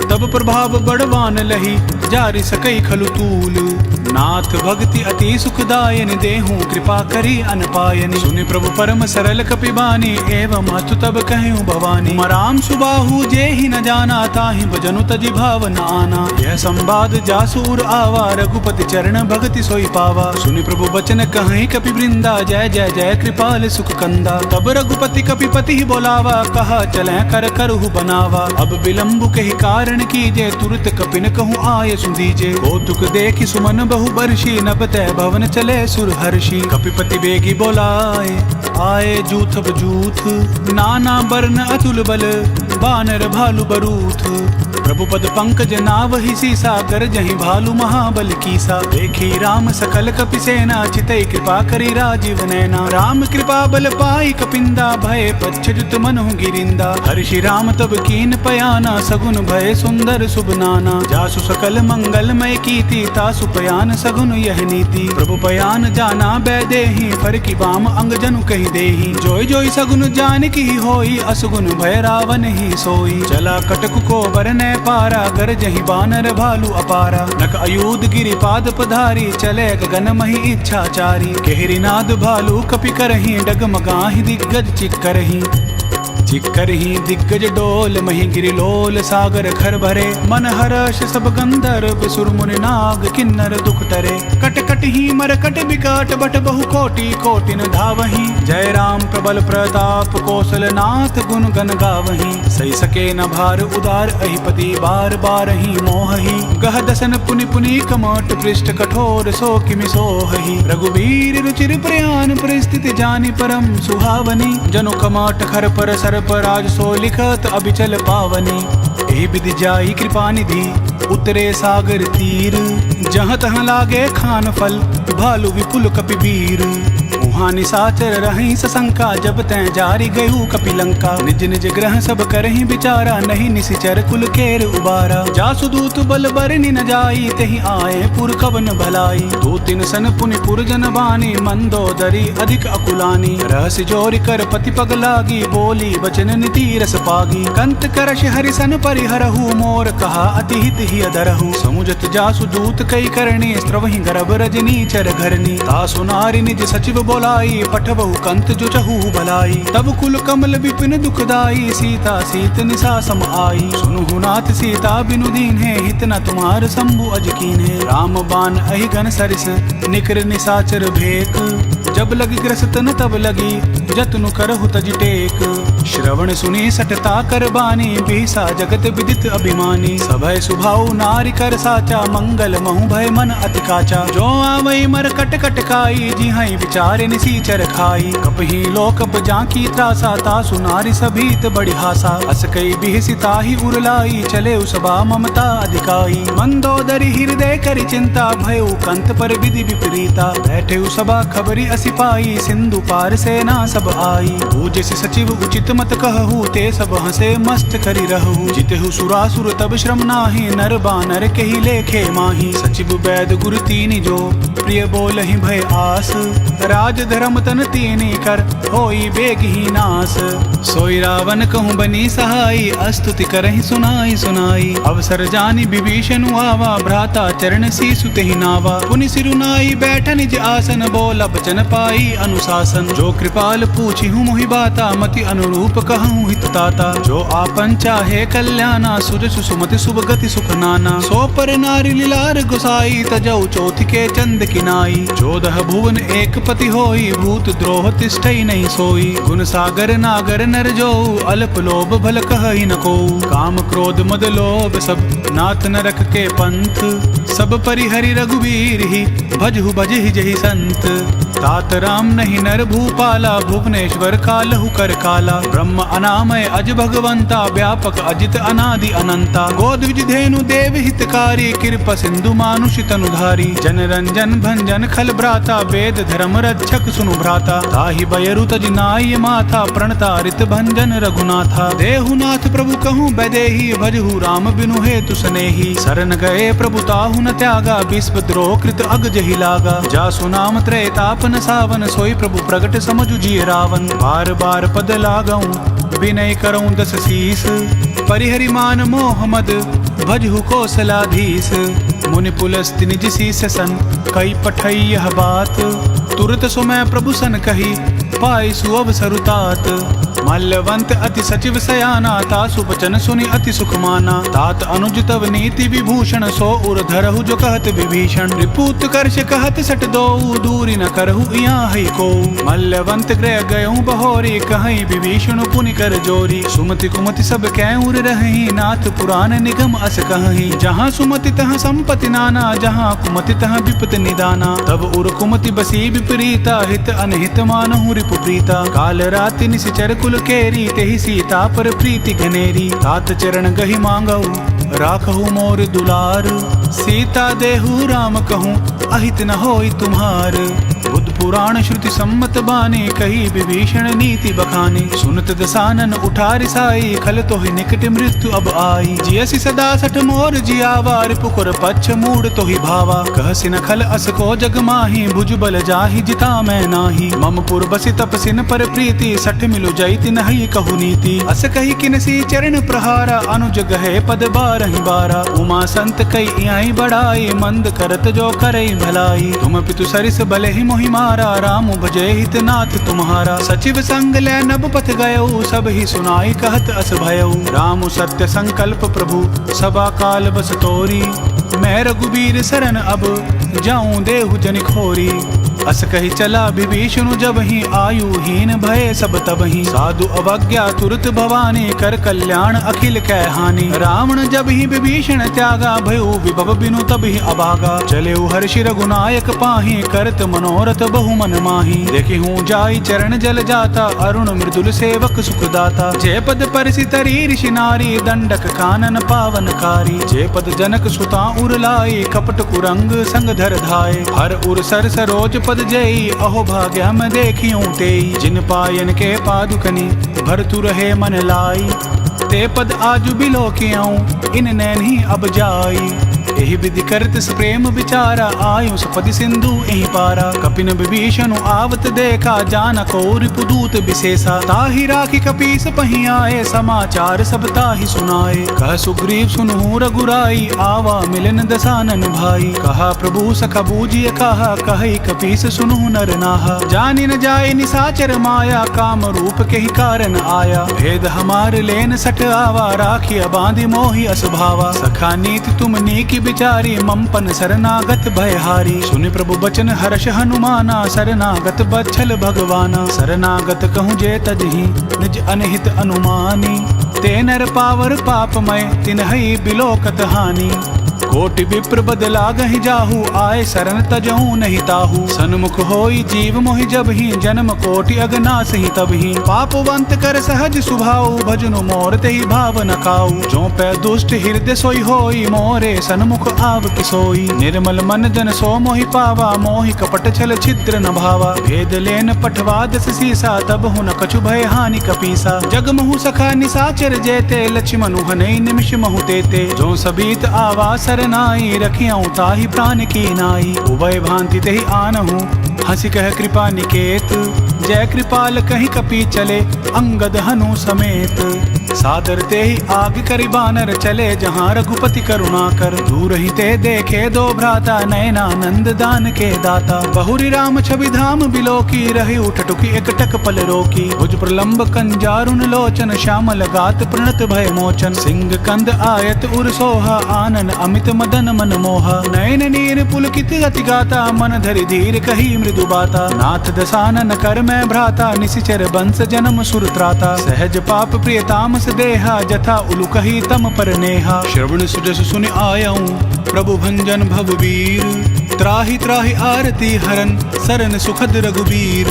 तब प्रभाव बड़वान लही, जारि सकई खलु तूल। नाथ भगति अति सुखदायनि, देहु कृपा करी अनपायनि। सुनि प्रभु परम सरल कपि बानी, एवं अथु तब कहेउ भवानी। उमा राम सुबाहु जेहि न जाना, ताहि भजनु तजि भाव न आना। यह संवाद जासु उर आवा, रघुपति चरण भगति सोई पावा। सुनि प्रभु बचन कहहिं कपि वृंदा, जय जय जय कृपाल सुख कंदा। तब रघुपति कपिपति ही बोलावा, कहा चलें कर करहु बनावा। अब विलंबु केहि कारण कीजे, तुरत कपिन कहूँ आय सुधीजे। कौतुक देखि सुमन बहु बरसी, नभ तै भवन चले सुर हर्षी। कपिपति बेगी बोलाए, आए जूथब जूथ, नाना बरन अतुल बल, बानर भालु बरूथ। प्रभु पद पंकज नावहि सीसा, गरजहि भालु महाबल कीसा। देखि राम सकल कपि सेना, चितई कृपा करि राजीव नैना। राम कृपा बल पाइ कपिंदा, भए पच्छ जुत मनहु गिरिंदा। हर्षि राम तब कीन पयाना, सगुन भए सुंदर सुभ नाना। जासु सकल मंगलमय कीति, तासु पयान सगुन यह नीति। प्रभु पयान जाना बैदेही, फरकि बाम अंग जनु कहि देही। जोइ जोइ सगुन जानिकहि होई, असगुन भए रावनहि सोई। चला कटकु को बरनैं पारा, गरजहि बानर भालु अपारा। नक अयूध गिरि पाद पधारी, चले गगन महि इच्छाचारी। केहरि नाद भालु कपि करहिं, डगमगाहिं दिग्गज चिक्करहिं। चिक्करहिं दिग्गज डोल, महि गिरि लोल सागर खर भरे। मन हरष सब गंधर्व सुर मुनि नाग किन्नर दुख टरे। कट कटहिं मरकट बिकट, बट बहु कोटि कोटिन धावहिं। जय राम प्रबल प्रताप, कोसल नाथ गुन गन गावहिं। सहि सके न भार उदार, अहिपति बार बारहिं मोहहिं। गह दसन पुनि पुनि कमट, पृष्ठ कठोर सो किमि सोहहिं। रघुबीर रुचिर प्रयान, परिस्थिति जानि परम सुहावनी। जनु कमट खर पर सर्प राज, सो लिखत अबिचल पावनी। एहि बिधि जाई कृपा निधि, उतरे सागर तीर। जहाँ तहाँ लागे खान फल, भालु विपुल कपि बीर। उहाँ निसाचर रहहिं ससंका, जब तैं जारि गयू कपि लंका। निज निज गृह सब करहिं बिचारा, नहीं निसिचर कुल केर उबारा। जासु दूत बल बरनि न जाई, तेहि आए पुर कवन भलाई। दूतिन सन पुनि पुर जन बानी, मंदोदरी अधिक अकुलानी। रहसि जोरि कर पति पग लागी, बोली बचन निति रस पागी। कंत करष हरि सन परिहरहु, मोर कहा अति हित हिय धरहु। समुझत जासु दूत कई करनी, स्रवहिं गरभ रजनी चर घरनी। तासु नारि निज सचिव बोलाई, पठवहु कंत जो चहु भलाई। तब कुल कमल विपिन दुखदाई, सीता सीत निसा सम आई। सुनहु नाथ सीता बिनु दीन्हे, हित न तुम्हार शंभु अज कीन्हे। राम बान अहि घन सरिस, निकर निसाचर भेक। जब लगी ग्रस तन तब लगी, जतनु करहु तजि टेक। श्रवण सुनि सठता कर बानी, बिहसा जगत विदित अभिमानी। सभय सुभाउ नारि कर साचा, मंगल महु भय मन अति काचा। जो आवइ मरकट कटकाई, जिहइ विचार निसीचर खाई। कपही लोकप जांकी त्रासा, तासु नारि सभीत बड़ी हासा। अस कइ बिहसि ताहि उर लाई, चलेउ सभा ममता अधिकाई। मंदोदरी हिरदय करि चिंता, भयउ कंत पर विधि विपरीता। बैठेउ सभा खबरि असि पाई, सिंधु पार सेना सब आई। पूजसि सचिव उचित मत कहहु, ते सब हँसे मस्त करि रहहु। जितहु सुरासुर तब श्रम नाहीं, नर बानर केहि लेखे माहीं। सचिव बैद गुर तीनि जो, प्रिय बोलहिं भय आस। राज धरम तन तीनि कर, होई बेगहि नास। सोई रावन कहूँ बनी सहाई, अस्तुति करहिं सुनाई सुनाई। अवसर जानि बिभीषनु आवा, भ्राता चरण सीसु तेहि नावा। पुनि सिरु नाई बैठ निज आसन, बोला बचन पाई अनुसासन। जो कृपाल पूछिहु मोहि बाता, मति अनुरूप कहहु हित ताता। जो आपन चाहे कल्याना, सुजसु सुमति सुभ गति सुख नाना। सो पर नारि लिलार गोसाई, तजउ चोथि के चंद किनाई। चोदह भुवन एक पति होई, भूत द्रोह तिष्ठइ नहीं सोई। गुन सागर नागर नर जोउ, अल्प लोभ भल कहइ न कोउ। काम क्रोध मद लोभ सब, नाथ नरक के पंथ। सब परिहरि रघुबीर ही, भजहु भजहि जहि संत। तात राम नहीं नर भूपाला, भुवनेश्वर कालहु कर काला। ब्रह्म अनामय अज भगवंता, व्यापक अजित अनादि अनंता। गो द्विज धेनु देव हितकारी, कृप सिंधु मानुष तनु धारी। जन रंजन भंजन खल भ्राता, वेद धर्म रक्षक सुनु भ्राता। ताहि बयरु तजि नाइ माथा, प्रणता रित भंजन रघुनाथा। देहु नाथ प्रभु कहूँ बैदेही, भजहु राम बिनु हेतु सनेही। सरन गए प्रभु ताहु न त्यागा, विश्व द्रोह कृत अग जहि लागा। जासु नाम त्रय ताप नसावन, सोई प्रभु प्रगट समझु जिय रावन। बार बार पद लागउँ विनय करउँ दस शीस, परिहरि मान मोह मद भजहु कोसलाधीस। मुनि पुलस्ति निज शीस सन कइ पठई यह बात, तुरत समय प्रभु सन कहि पाइ सुअवसरु तात। मल्लवंत अति सचिव सयाना, तासु बचन सुनि अति सुख माना। तात अनुज तव नीति विभूषण, सो उर धरहु जो कहत विभीषण। रिपु उत्कर्ष कहत सठ दोउ, दूरि न करहु इहाँ हई कोउ। मल्लवंत गृह गयउँ बहोरी, कहइ विभीषण पुनि कर जोरी। सुमति कुमति सब कै उर रहहीं, नाथ पुरान निगम अस कहहीं। जहाँ सुमति तहाँ संपति नाना, जहाँ कुमति तहाँ विपति निदाना। तब उर कुमति बसी विपरीता, हित अनहित मानहु प्रीता। काल राति निसिचर कुल केरी, तेहि सीता पर प्रीति घनेरी। तात चरण गहि मांगउ, राखहु मोर दुलार। सीता देहु राम कहूँ, अहित न होई तुम्हार। बुद्ध पुराण श्रुति सम्मत बानी, कही विभीषण नीति बखानी। सुनत दसानन उठा रिसाई, खल तोहि निकट मृत्यु अब आई। जियसि सदा सठ मोर जियावा, रिपुकर पच्छ मूड़ तोहि भावा। कहसि न खल अस को जग माही, भुज बल जाहि जिता मैं नाही। मम पुर बसि तपसिन पर प्रीति, सठ मिलु जइ तिनहि कहु नीति। अस कहि किनसी चरण प्रहारा, अनुज गहे पद बारहि बारा। उमा संत कइ इयाई बड़ाई, मंद करत जो करइ भलाई। तुम पितु सरिस बलहि मोहि मारा, राम भजे हित नाथ तुम्हारा। सचिव संग लै नब पथ गयउ, सबहि सुनाई कहत अस भयउ। राम सत्य संकल्प प्रभु सभा काल बस तोरी। मैं रघुबीर सरन अब जाऊं देहु जनि खोरी। अस कहि चला विभीषणु जबहिं, आयुहीन भये सब तबहिं। साधु अवज्ञा तुरत भवानी, कर कल्याण अखिल कै हानि। रावण जबहिं विभीषण त्यागा, भयउ विभव बिनु तबहिं अभागा। चलेउ हर्षि रघुनायक पाहीं, करत मनोरथ बहु मन माहीं। देखिहूँ जाई चरण जल जाता, अरुण मृदुल सेवक सुखदाता। जे पद परसि तरी ऋषि नारी, दंडक कानन पावनकारी। जे पद जनक सुतां उर लाई, कपट कुरंग संग धर धाय। हर उर सर सरोज पद जेई, अहो भाग्य हम देखियों तेई। जिन पायन के पादुकनि भरतु रहे मन लाई। ते पद आजु बिलोकियउँ, इन नैन्ही अब जाई। एहि विधि करत सप्रेम विचारा, आयुं सपदि सिंधु एहि पारा। कपिन विभीषनु आवत देखा, जानकउ रिपुदूत विशेषा। ताहि राखि कपीस पहीं आए, समाचार सब ताहि सुनाए। कह सुग्रीव सुनहु रघुराई, आवा मिलिन दसानन भाई। कहा प्रभु सखा बूझिय कहा, कहइ कपीस सुनहु नर नाहा। जानि न जाइ निसाचर माया, काम रूप केहि कारन आया। भेद हमार लेन सठ आवा, राखिय बाँधि मोहि अस भावा। सखा नीत तुम नीक बिचारी, मम पन सरनागत भय हारी। सुनि प्रभु बचन हरष हनुमाना, सरनागत बच्छल भगवाना। सरनागत कहूँ जे तजहीं, निज अनहित अनुमानी। ते नर पावर पापमय, तिनहइ बिलोकत हानि। कोटि विप्र बद लागहि जाहु, आए सरन तजहु नहीं ताहु। सन्मुख होई जीव मोहि जबहिं, जनम कोटि अग नासहिं तबहिं। पापवंत कर सहज सुभाउ, भजनु मोर तेहि भाव न काउ। जो पै दुष्ट हृदय सोई होई, मोरे सन्मुख आवकि सोई। निर्मल मन जन सो मोहि पावा, मोहि कपट छल छिद्र न भावा। भेद लेन पठवा दस सीसा, तबहु न कछु भय हानि कपीसा। जग महु सखा निसाचर जेते, लछिमनु हनइ निमिष महु तेते। जो सबीत आवा सरनाई, रखियउ ताहि प्रान की नाई। उभय भाँति तेहि आनहु, हँसि कह कृपा निकेत। जय कृपाल कहि कपि चले, अंगद हनु समेत। सादर तेहि आग करि बानर, चले जहाँ रघुपति करुणाकर। दूरहिं ते देखे दो भ्राता, नयनानंद दान के दाता। बहुरि राम छवि धाम बिलोकी, रहि उठटुकि एकटक पल रोकी। भुज प्रलंब कंजारुन लोचन, श्यामल गात प्रणत भय मोचन। सिंग कंद आयत उर सोहा, आनन अमित मदन मन मोहा। नयन नीर पुलकित अति गाता, मन धरि धीर कही मृदु बाता। नाथ दसानन कर मैं भ्राता, निसिचर बंस जनम सुर त्राता। सहज पाप प्रिय तामस देहा, जथा उलु कही तम पर नेहा। श्रवण सुजस सुनि आयउँ प्रभु भंजन भव वीर। त्राहि त्राहि आरती हरन, सरन सुखद रघुबीर।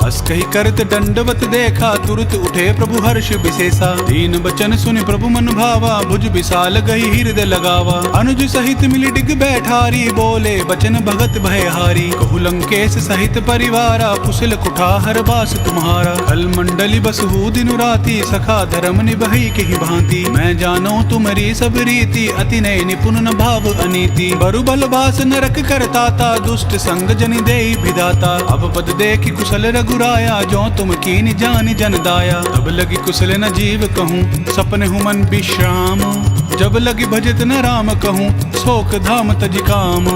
अस कहि करत दंडवत देखा, तुरत उठे प्रभु हर्ष विशेषा। दीन बचन सुनि प्रभु मन भावा, भुज विशाल गहि हृदय लगावा। अनुज सहित मिलि डिग बैठारी, बोले बचन भगत भय हारी। कहु लंकेश सहित परिवारा, कुशल कुठार बास तुम्हारा। खल मंडली बसहु दिनु राती, सखा धरम निबही केहि भाँति। मैं जानउँ तुमरी सब रीति, अति नय निपुन न भाव अनीति। बरु बल बास नरक कर ताता, दुष्ट संग जनि देई विधाता। अब पद देखि कुसल रघुराया, जो तुम कीन्ह जानि जन दाया। तब लगि कुसल न जीव कहूँ, सपनहु मन विश्राम। जब लगि भजत न राम कहूँ, सोक धाम तजि काम।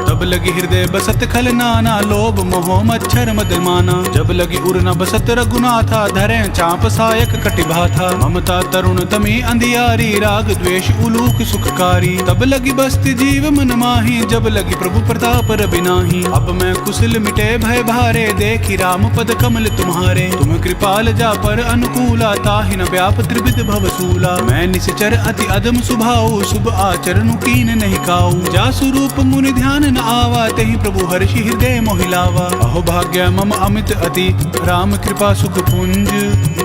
तब लगि हृदय बसत खल नाना, लोभ मोह मच्छर मद माना। जब लगि उर न बसत रघुनाथा, धरें चाप सायक कटि भाथा। ममता तरुण तमी अंधियारी, राग द्वेष उलूक सुखकारी। तब लगि बसत जीव मन माही, जब लगि प्रभु प्रताप रवि नाही। अब मैं कुसल मिटे भय भारे, देखि राम पद कमल तुम्हारे। तुम कृपाल जा पर अनुकूला, ताहि न व्याप त्रिविध भव सूला। मैं निसिचर अति अधम सुभाऊ, शुभ आचरनु कीन्ह नहीं काऊ। जासु रूप मुनि ध्यान आवा, तेहि प्रभु हर्षि हृदय मोहि लावा। अहो भाग्य मम अमित अति, राम कृपा सुख पुंज।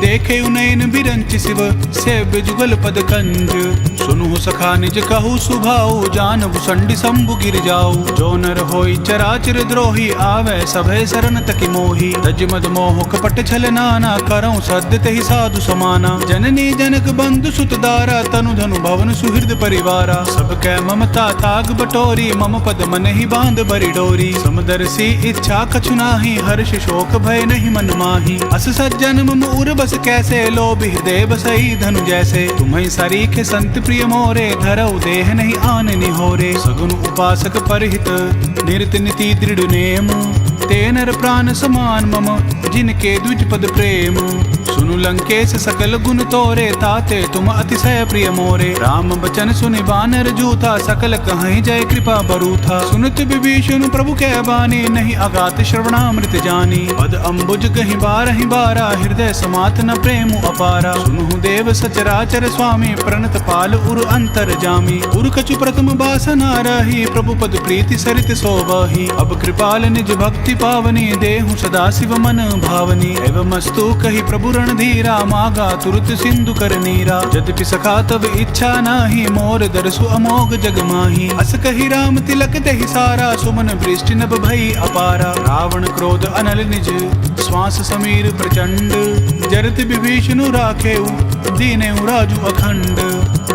देखे उनयन बिरंच शिव, सेव्य जुगल पद कंज। सुनहु सखा निज कहु सुभाउ, जानबु संडि शंभु गिरि जाउ। जो नर होई चराचर द्रोही, आवे सभय सरन तकि मोही। तजि मद मोह कपट छल नाना, करउँ सद्य तेहि साधु समाना। जननी जनक बंधु सुत दारा, तनु धनु भवन सुहृद परिवारा। सब कै ममता ताग बटोरी, मम पद मनहि बांध बरि डोरी। समदर्शी इच्छा कछु नाही, हर्ष शोक भय नहीं मन माही। अस सज्जन मम उर बस कैसे, लोभ हृदय बसई धनु जैसे। तुम्हइ सरीखे संत प्रिय मोरे, धरउ देह नहीं आन निहोरे। सगुन उपासक परहित निरत नीति दृढ़ नेम। ते नर प्राण समान मम, जिनके द्विज पद प्रेम। सुनु लंकेश सकल गुन तोरे, ताते तुम अतिशय प्रिय मोरे। राम बचन सुनि बानर जूथा, सकल कहहिं जय कृपा बरूथा। सुनत विभीषन प्रभु कै बानी, नहीं अगात श्रवणामृत जानी। पद अम्बुज गहि बारहि बारा, हृदय समात न प्रेम अपारा। सुनहु देव सचराचर स्वामी, प्रणत पाल उर अंतरजामी। उर कछु प्रथम बासना रही, प्रभु पद प्रीति सरित सोवही। अब कृपाल निज भक्ति पावनी, देहु सदा शिव मन भावनी। एवमस्तु कहि प्रभु रणधीरा, मागा तुरत सिंधु कर नीरा। यद्यपि सखा तब इच्छा नाही, मोर दरसु अमोघ जग माही। अस कहि राम तिलक देहि सारा, सुमन वृष्टि नभ भई अपारा। रावण क्रोध अनल निज, श्वास समीर प्रचंड। जरत विभीषनु राखेउ, दीनेउ राजु अखंड।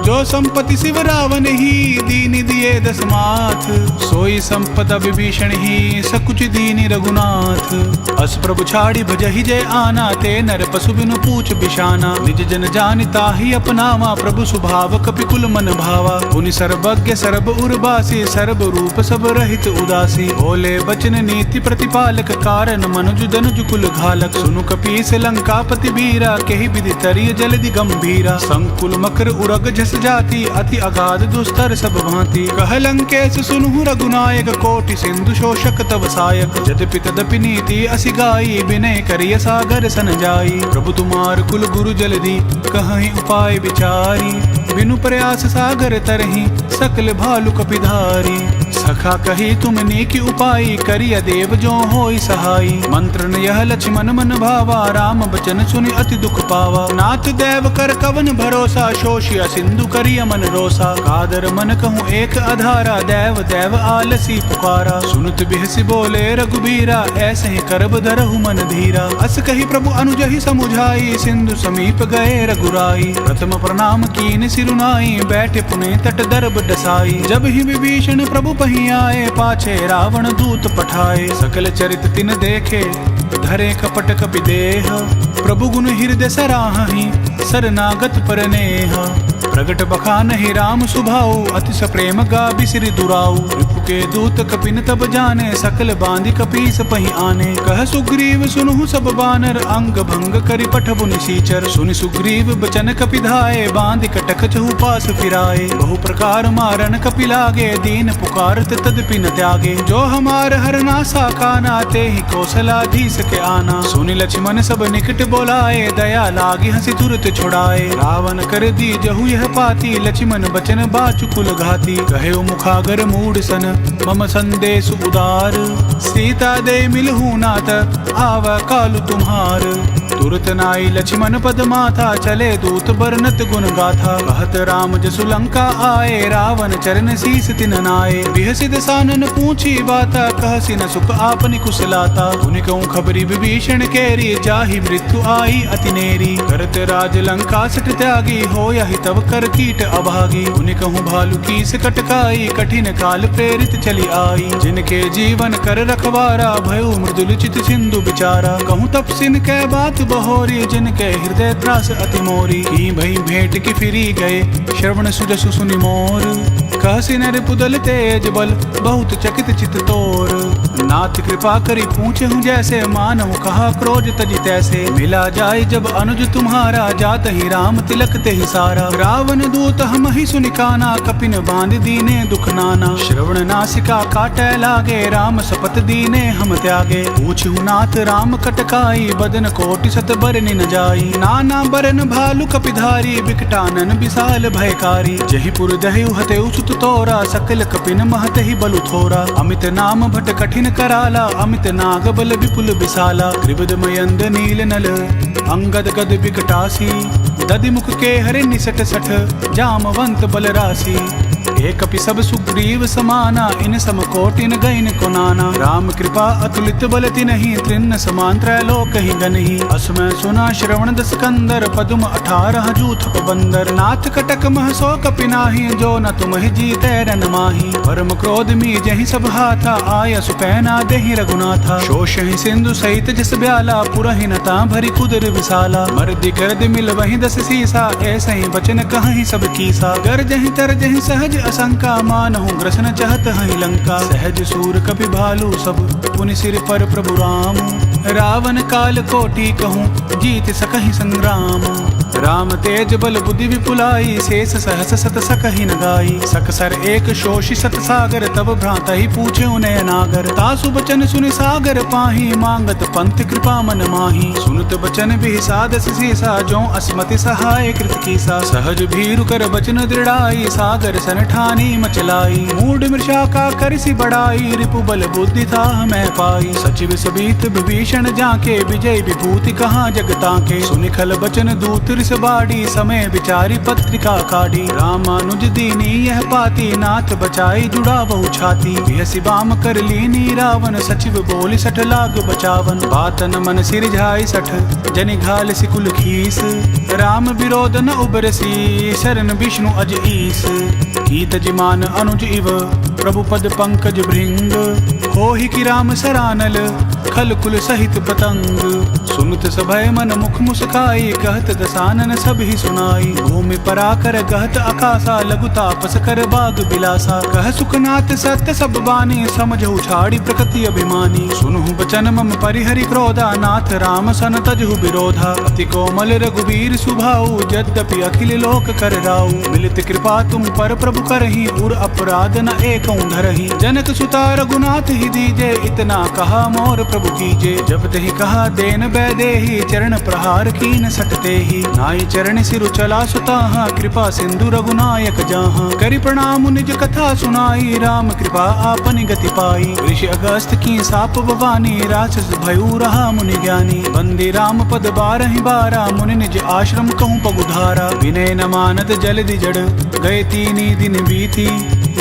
जो संपत्ति शिव रावनहि, दीनि दिए दस माथ। सोई संपदा विभीषणहि, सकुचि दीनि रघुनाथ। अस प्रभु छाड़ि भजहि जय आना, ते नर पसु बिनु पूछ बिसाना। निज जन जानि ताहि अपनावा, प्रभु सुभाव कपि कुल मन भावा। पुनि सर्वज्ञ सर्व उर्वासी, सर्व रूप सब रहित उदासी। बोले बचन नीति प्रतिपालक, कारण मनुज दनुज कुल घालक। सुनु कपीस लंकापति बीरा, केहि विधि तरिय जलधि गंभीरा। संकुल मकर उरग झस जाति, अति अगाध दुस्तर सब भांति। कह लंकेश सुनहु रघुनायक, कोटि सिंधु शोषक तव सायक। यद्यपि तदपि नीति असि गाई, विनय करिय सागर सन जाई। प्रभु तुम्हार कुल गुरु जलधि, कहहिं उपाय विचारी। बिनु प्रयास सागर तरहिं, सकल भालु कपिधारी। सखा कही तुम नीकि उपाई, करिय देव जो होई सहाई। मंत्र न यह लक्ष्मण मन भावा, राम बचन सुनि अति दुख पावा। नाथ दैव कर कवन भरोसा, शोषिय सिंधु करिय मन रोसा। कादर मन कहूँ एक अधारा, दैव दैव आलसी पुकारा। सुनत बिहसि बोले रघुबीरा, ऐसहिं करब धरहु मन धीरा। अस कहि प्रभु अनुजहि समुझाई, सिंधु समीप गए रघुराई। प्रथम प्रणाम कीन सिरुनाई, बैठे पुनि तट दरब डसाई। जबहिं विभीषण प्रभु पहीं आए, पाछे रावण दूत पठाए। सकल चरित तिन देखे, धरे कपट कपि देह। प्रभु गुन हृदय सराहहिं, सरनागत पर नेह। प्रगट बखानहि राम सुभाउ, अति सप्रेम गाबि सिरि दुराउ। रिपु के दूत कपिन तब जाने, सकल बाँधि कपीस पहीं आने। कह सुग्रीव सुनहु सब बानर, अंग भंग करि पठबु निसीचर। सुनि सुग्रीव बचन कपि धाए, बाँधि कटक चहुपास फिराए। बहु प्रकार मारन कपि लागे, दीन पुकारत तदपि न त्यागे। जो हमार हरनासा काना, तेहि कौसलाधीस के आना। सुनि लक्ष्मण सब निकट बोलाए, दया लागि हँसि तुरत छुड़ाए। रावण कर दीजहु यह पाती, लक्ष्मण बचन बाचु कुल घाती। कहेउ मुखागर मूढ़ सन, मम संदेश उदार। सीता देइ मिलहु नाथ, आव कालु तुम्हार। तुरत नाई लक्ष्मण पद माथा, चले दूत बरनत गुन गाथा। कहत राम जसु लंका आए, रावण चरण शीस तिन नाए। बिहसि दसानन पूछी बाता, कहसि न सुख आपनि कुशलाता। पुनि कहूँ खबरि विभीषण केरी, जाहि मृत्यु आई अति नेरी। करत राज लंका सट त्यागी, होयहि तब कर कीट अभागी। पुनि कहूँ भालु कीस कटकाई, कठिन काल प्रेरित चली आई। जिनके जीवन कर रखवारा, भयउ मृदुल चित सिंधु बिचारा। कहूँ तपसिन कै बात बहोरी, जिनके हृदय त्रास अति मोरी। की भई भेंट कि फिरि गए, श्रवण सुजसु सुनि मोर। कहसि नरिपुदल तेज बल, बहुत चकित चित तोर। नाथ कृपा करि पूछहु जैसे, मानहु कहा क्रोध तजि तैसे। मिला जाय जब अनुज तुम्हारा, जातहि राम तिलक तेहि सारा। रावण दूत हमहि सुनि काना, कपिन बाँधि दीने दुख नाना। श्रवण नासिका काटै लागे, राम सपथ दीने हम त्यागे। पूछहु नाथ राम कटकाई, बदन कोटि सत बरनि न जाई। नाना बरन भालु कपिधारी, विकटानन विशाल भयकारी। जहिपुर दहेउ हतेउ सुत तोरा। सकल कपिन महतहि बलु थोरा। अमित नाम भट कठिन कराला, अमित नाग बल विपुल विशाला। त्रिविध मयंद नील नल अंगद गद विकटासी। दधि मुख के हरि निसट सठ जामवंत बल रासी। ए कपि सब सुग्रीव समाना, इन सम कोटिन गइन को नाना। राम कृपा अतुलित बल तिनही, त्रिन समान त्रैलोकहि गनही। असमय सुना श्रवण दस कंदर, पदुम अठारह जूथ बंदर। नाथ कटक मह सो कपि नाही, जो न तुमहि जीतै रन माही। परम क्रोध मीजहि सब हाथा, आयसु पैना देहि रघुनाथा। शोषहि सिंधु सहित जस ब्याला, पुरहि नता भरि कुदर विसाला। मर्दि गर्द मिलवहि दस सीसा, ऐसहि वचन कहहि सब कीसा। गरजहि तरजहि सहज असंका, मानहु ग्रसन चहत हहि लंका। सहज सूर कपि भालु सब, पुनि सिर पर प्रभु राम। रावण काल कोटि कहूँ, जीत सकहि संग्राम। राम तेज बल बुद्धि विपुलाई, शेष सहस सत सकहि न गाई। सकसर एक शोषि सत सागर, तब भ्रातहि पूछे उनय नागर। तासु बचन सुनि सागर पाही, मांगत पंथ कृपा मन माही। सुनत बचन बिहिसा दस सीसा, जो असमति सहाय कृत कीसा। सहज भीरु कर बचन दृढ़ाई, सागर सन ठानी मचलाई। मूढ़ मृषा का करिसि बड़ाई, रिपु बल बुद्धि थाह मह पाई। सचिव सभीत विभीषण जाके, विजय विभूति कहाँ जग ताके। सुनि खल बचन दूत रिस बाड़ी, समय विचारि पत्रिका काढ़ी। रामानुज दीनी यह पाती, नाथ बचाई जुड़ावहु छाती। बिहसि बाम कर लीनी रावण, सचिव बोलि सठ लाग बचावन। बात न मन सिरिझाइ सठ, जनि घालसि कुल खीस। राम विरोध न उबरसि, सरन विष्णु अज ईस। की तजि मान अनुज इव, प्रभु पद पंकज भृंग। होहि कि राम सरानल, खल कुल सहित पतंग। सुनत सभय मन मुख मुस्काई, कहत दसानन सबहि सुनाई। भूमि पराकर गहत अकासा, लघु तापस कर बाग बिलासा। कह सुखनाथ सत्य सब बानी, समझहु छाड़ी प्रकृति अभिमानी। सुनहु बचन मम परिहरि क्रोधा, नाथ राम सन तजहु विरोधा। अति कोमल रघुबीर सुभाऊ, यद्यपि अखिल लोक कर राऊ। मिलित कृपा तुम पर प्रभु करही, उर अपराध न एकउ धरही। जनक सुता रघुनाथ ही दीजे, इतना कहा मोर प्रभु कीजे। जब तहि कहा देन वैदेही, चरण प्रहार कीन सट तेहि। नाई चरण सिरु चला सुताहा, कृपा सिंधु रघुनायक जाहा। करि प्रणाम निज कथा सुनाई, राम कृपा आपनि गति पाई। ऋषि अगस्त की साप बवानी, राक्षस भयू रहा मुनि ज्ञानी। बंदी राम पद बारहि बारा, मुनि निज आश्रम कहूँ पगुधारा। विनय न मानत जलदि जड़, गए तीनी दिन बीती।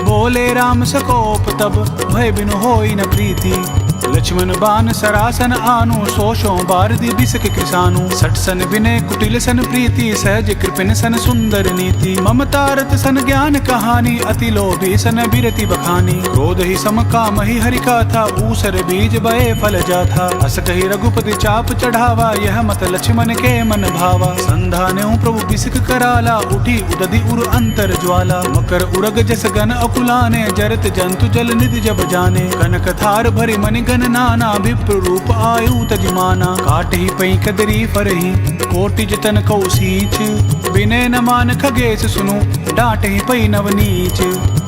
बोले राम सकोप तब, भय बिनु होई न प्रीति। लक्ष्मण बान सरासन आनु, सो सो बारदि बिसक कृसानु। सठ सन विनय कुटिल सन प्रीति, सहज कृपिन सन सुंदर नीति। ममता रत सन ज्ञान कहानी, अति लोभी सन बिरति बखानी। क्रोध ही सम काम ही हरि का था, ऊसर बीज बए फल जाथा। अस कहि रघुपति चाप चढ़ावा, यह मत लक्ष्मण के मन भावा। संधानेउ प्रभु बिसक कराला, उठी उदधि उर अंतर ज्वाला। मकर उरग जस गन अकुलाने, जरत जंतु जल निधि जब जाने। कनक धार भरि मणि गन नाना, विप्र रूप आयु तजि माना। काटहि पई कदरी फरही, कोटि जतन कउ सींच। विनय न मान खगेस सुनु, डांटहि पई नव नीच।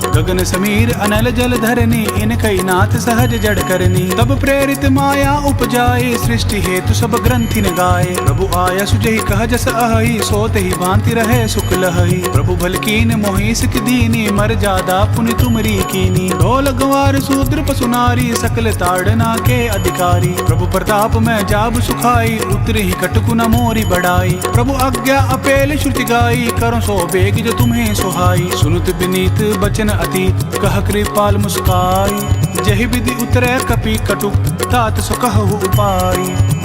गगन समीर अनल जल धरनी, इनकइ नाथ सहज जड़ करनी। तब प्रेरित माया उपजाए, सृष्टि हेतु सब ग्रंथिन गाए। प्रभु आयसु जहि कह जस अहइ, सो तहि भांति रहे सुख लहइ। प्रभु भल कीन मोहि सिख दीनी, मर जादा पुनि तुमरी कीनी। ढोल गंवार सूद्र पसु नारी, सकल ताड़ना के अधिकारी। प्रभु प्रताप में जाब सुखाई, उतरहिं कटकु न मोरी बड़ाई। प्रभु आज्ञा अपेल श्रुति गाई, करौं सो बेग जो तुम्हें सुहाई। सुनत विनीत बचन अति, कह कृपाल मुस्काई। जहि विधि उतरे कपि कटुक, तात सो कहु उपाय।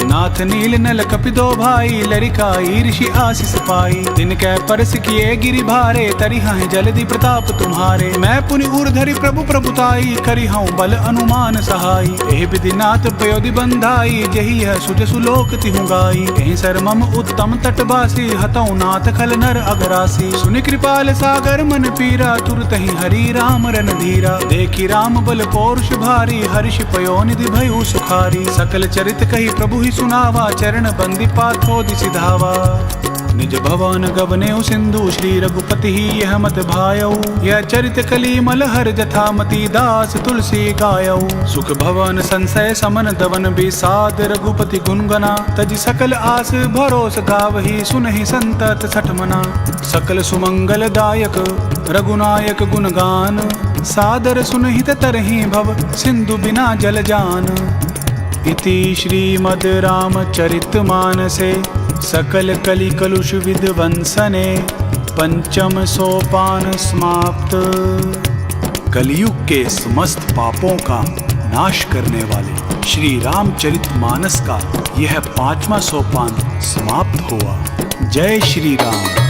नाथ नील नल कपि दो भाई, लरिका ईरिषि आसिस पाई। तिनके परसि किए गिरि भारे, तरिहहिं जलदि प्रताप तुम्हारे। मैं पुनि उर धरि प्रभु प्रभुताई, करिहउँ बल अनुमान सहाई। एहि विधि नाथ पयोधि बंधाई, जहि यह सुजसु लोक तिहुँ गाई। एहि सर मम उत्तम तट बासी, हतउँ नाथ खल नर अघरासी। सुनि कृपाल सागर मन पीरा, तुरतहिं हरि राम रन धीरा। देखि राम बल पौरुष भारी, हर्षि पयो निधि भयउ सुखारी। सकल चरित कहि प्रभु ही सुनावा, चरण बंदि पाथो दिसि धावा। निज भवन गवनेउ सिंधु, श्री रघुपति ही यह मत भायउ। यह चरित कलि मल हर जथा, मति दास तुलसी गायउ। सुख भवन संसय समन दवन, बिसाद रघुपति गुन गना। तजि सकल आस भरोस गावही, सुनहिं संतत सठ मना। सकल सुमंगल दायक रघुनायक गुणगान, सादर सुनहित तरहीं भव सिंधु बिना जल जान। इति श्रीमद् रामचरित मानसे सकल कलि कलुष विध्वंसने पंचम सोपान समाप्त। कलयुग के समस्त पापों का नाश करने वाले श्री रामचरित मानस का यह पांचवा सोपान समाप्त हुआ। जय श्री राम।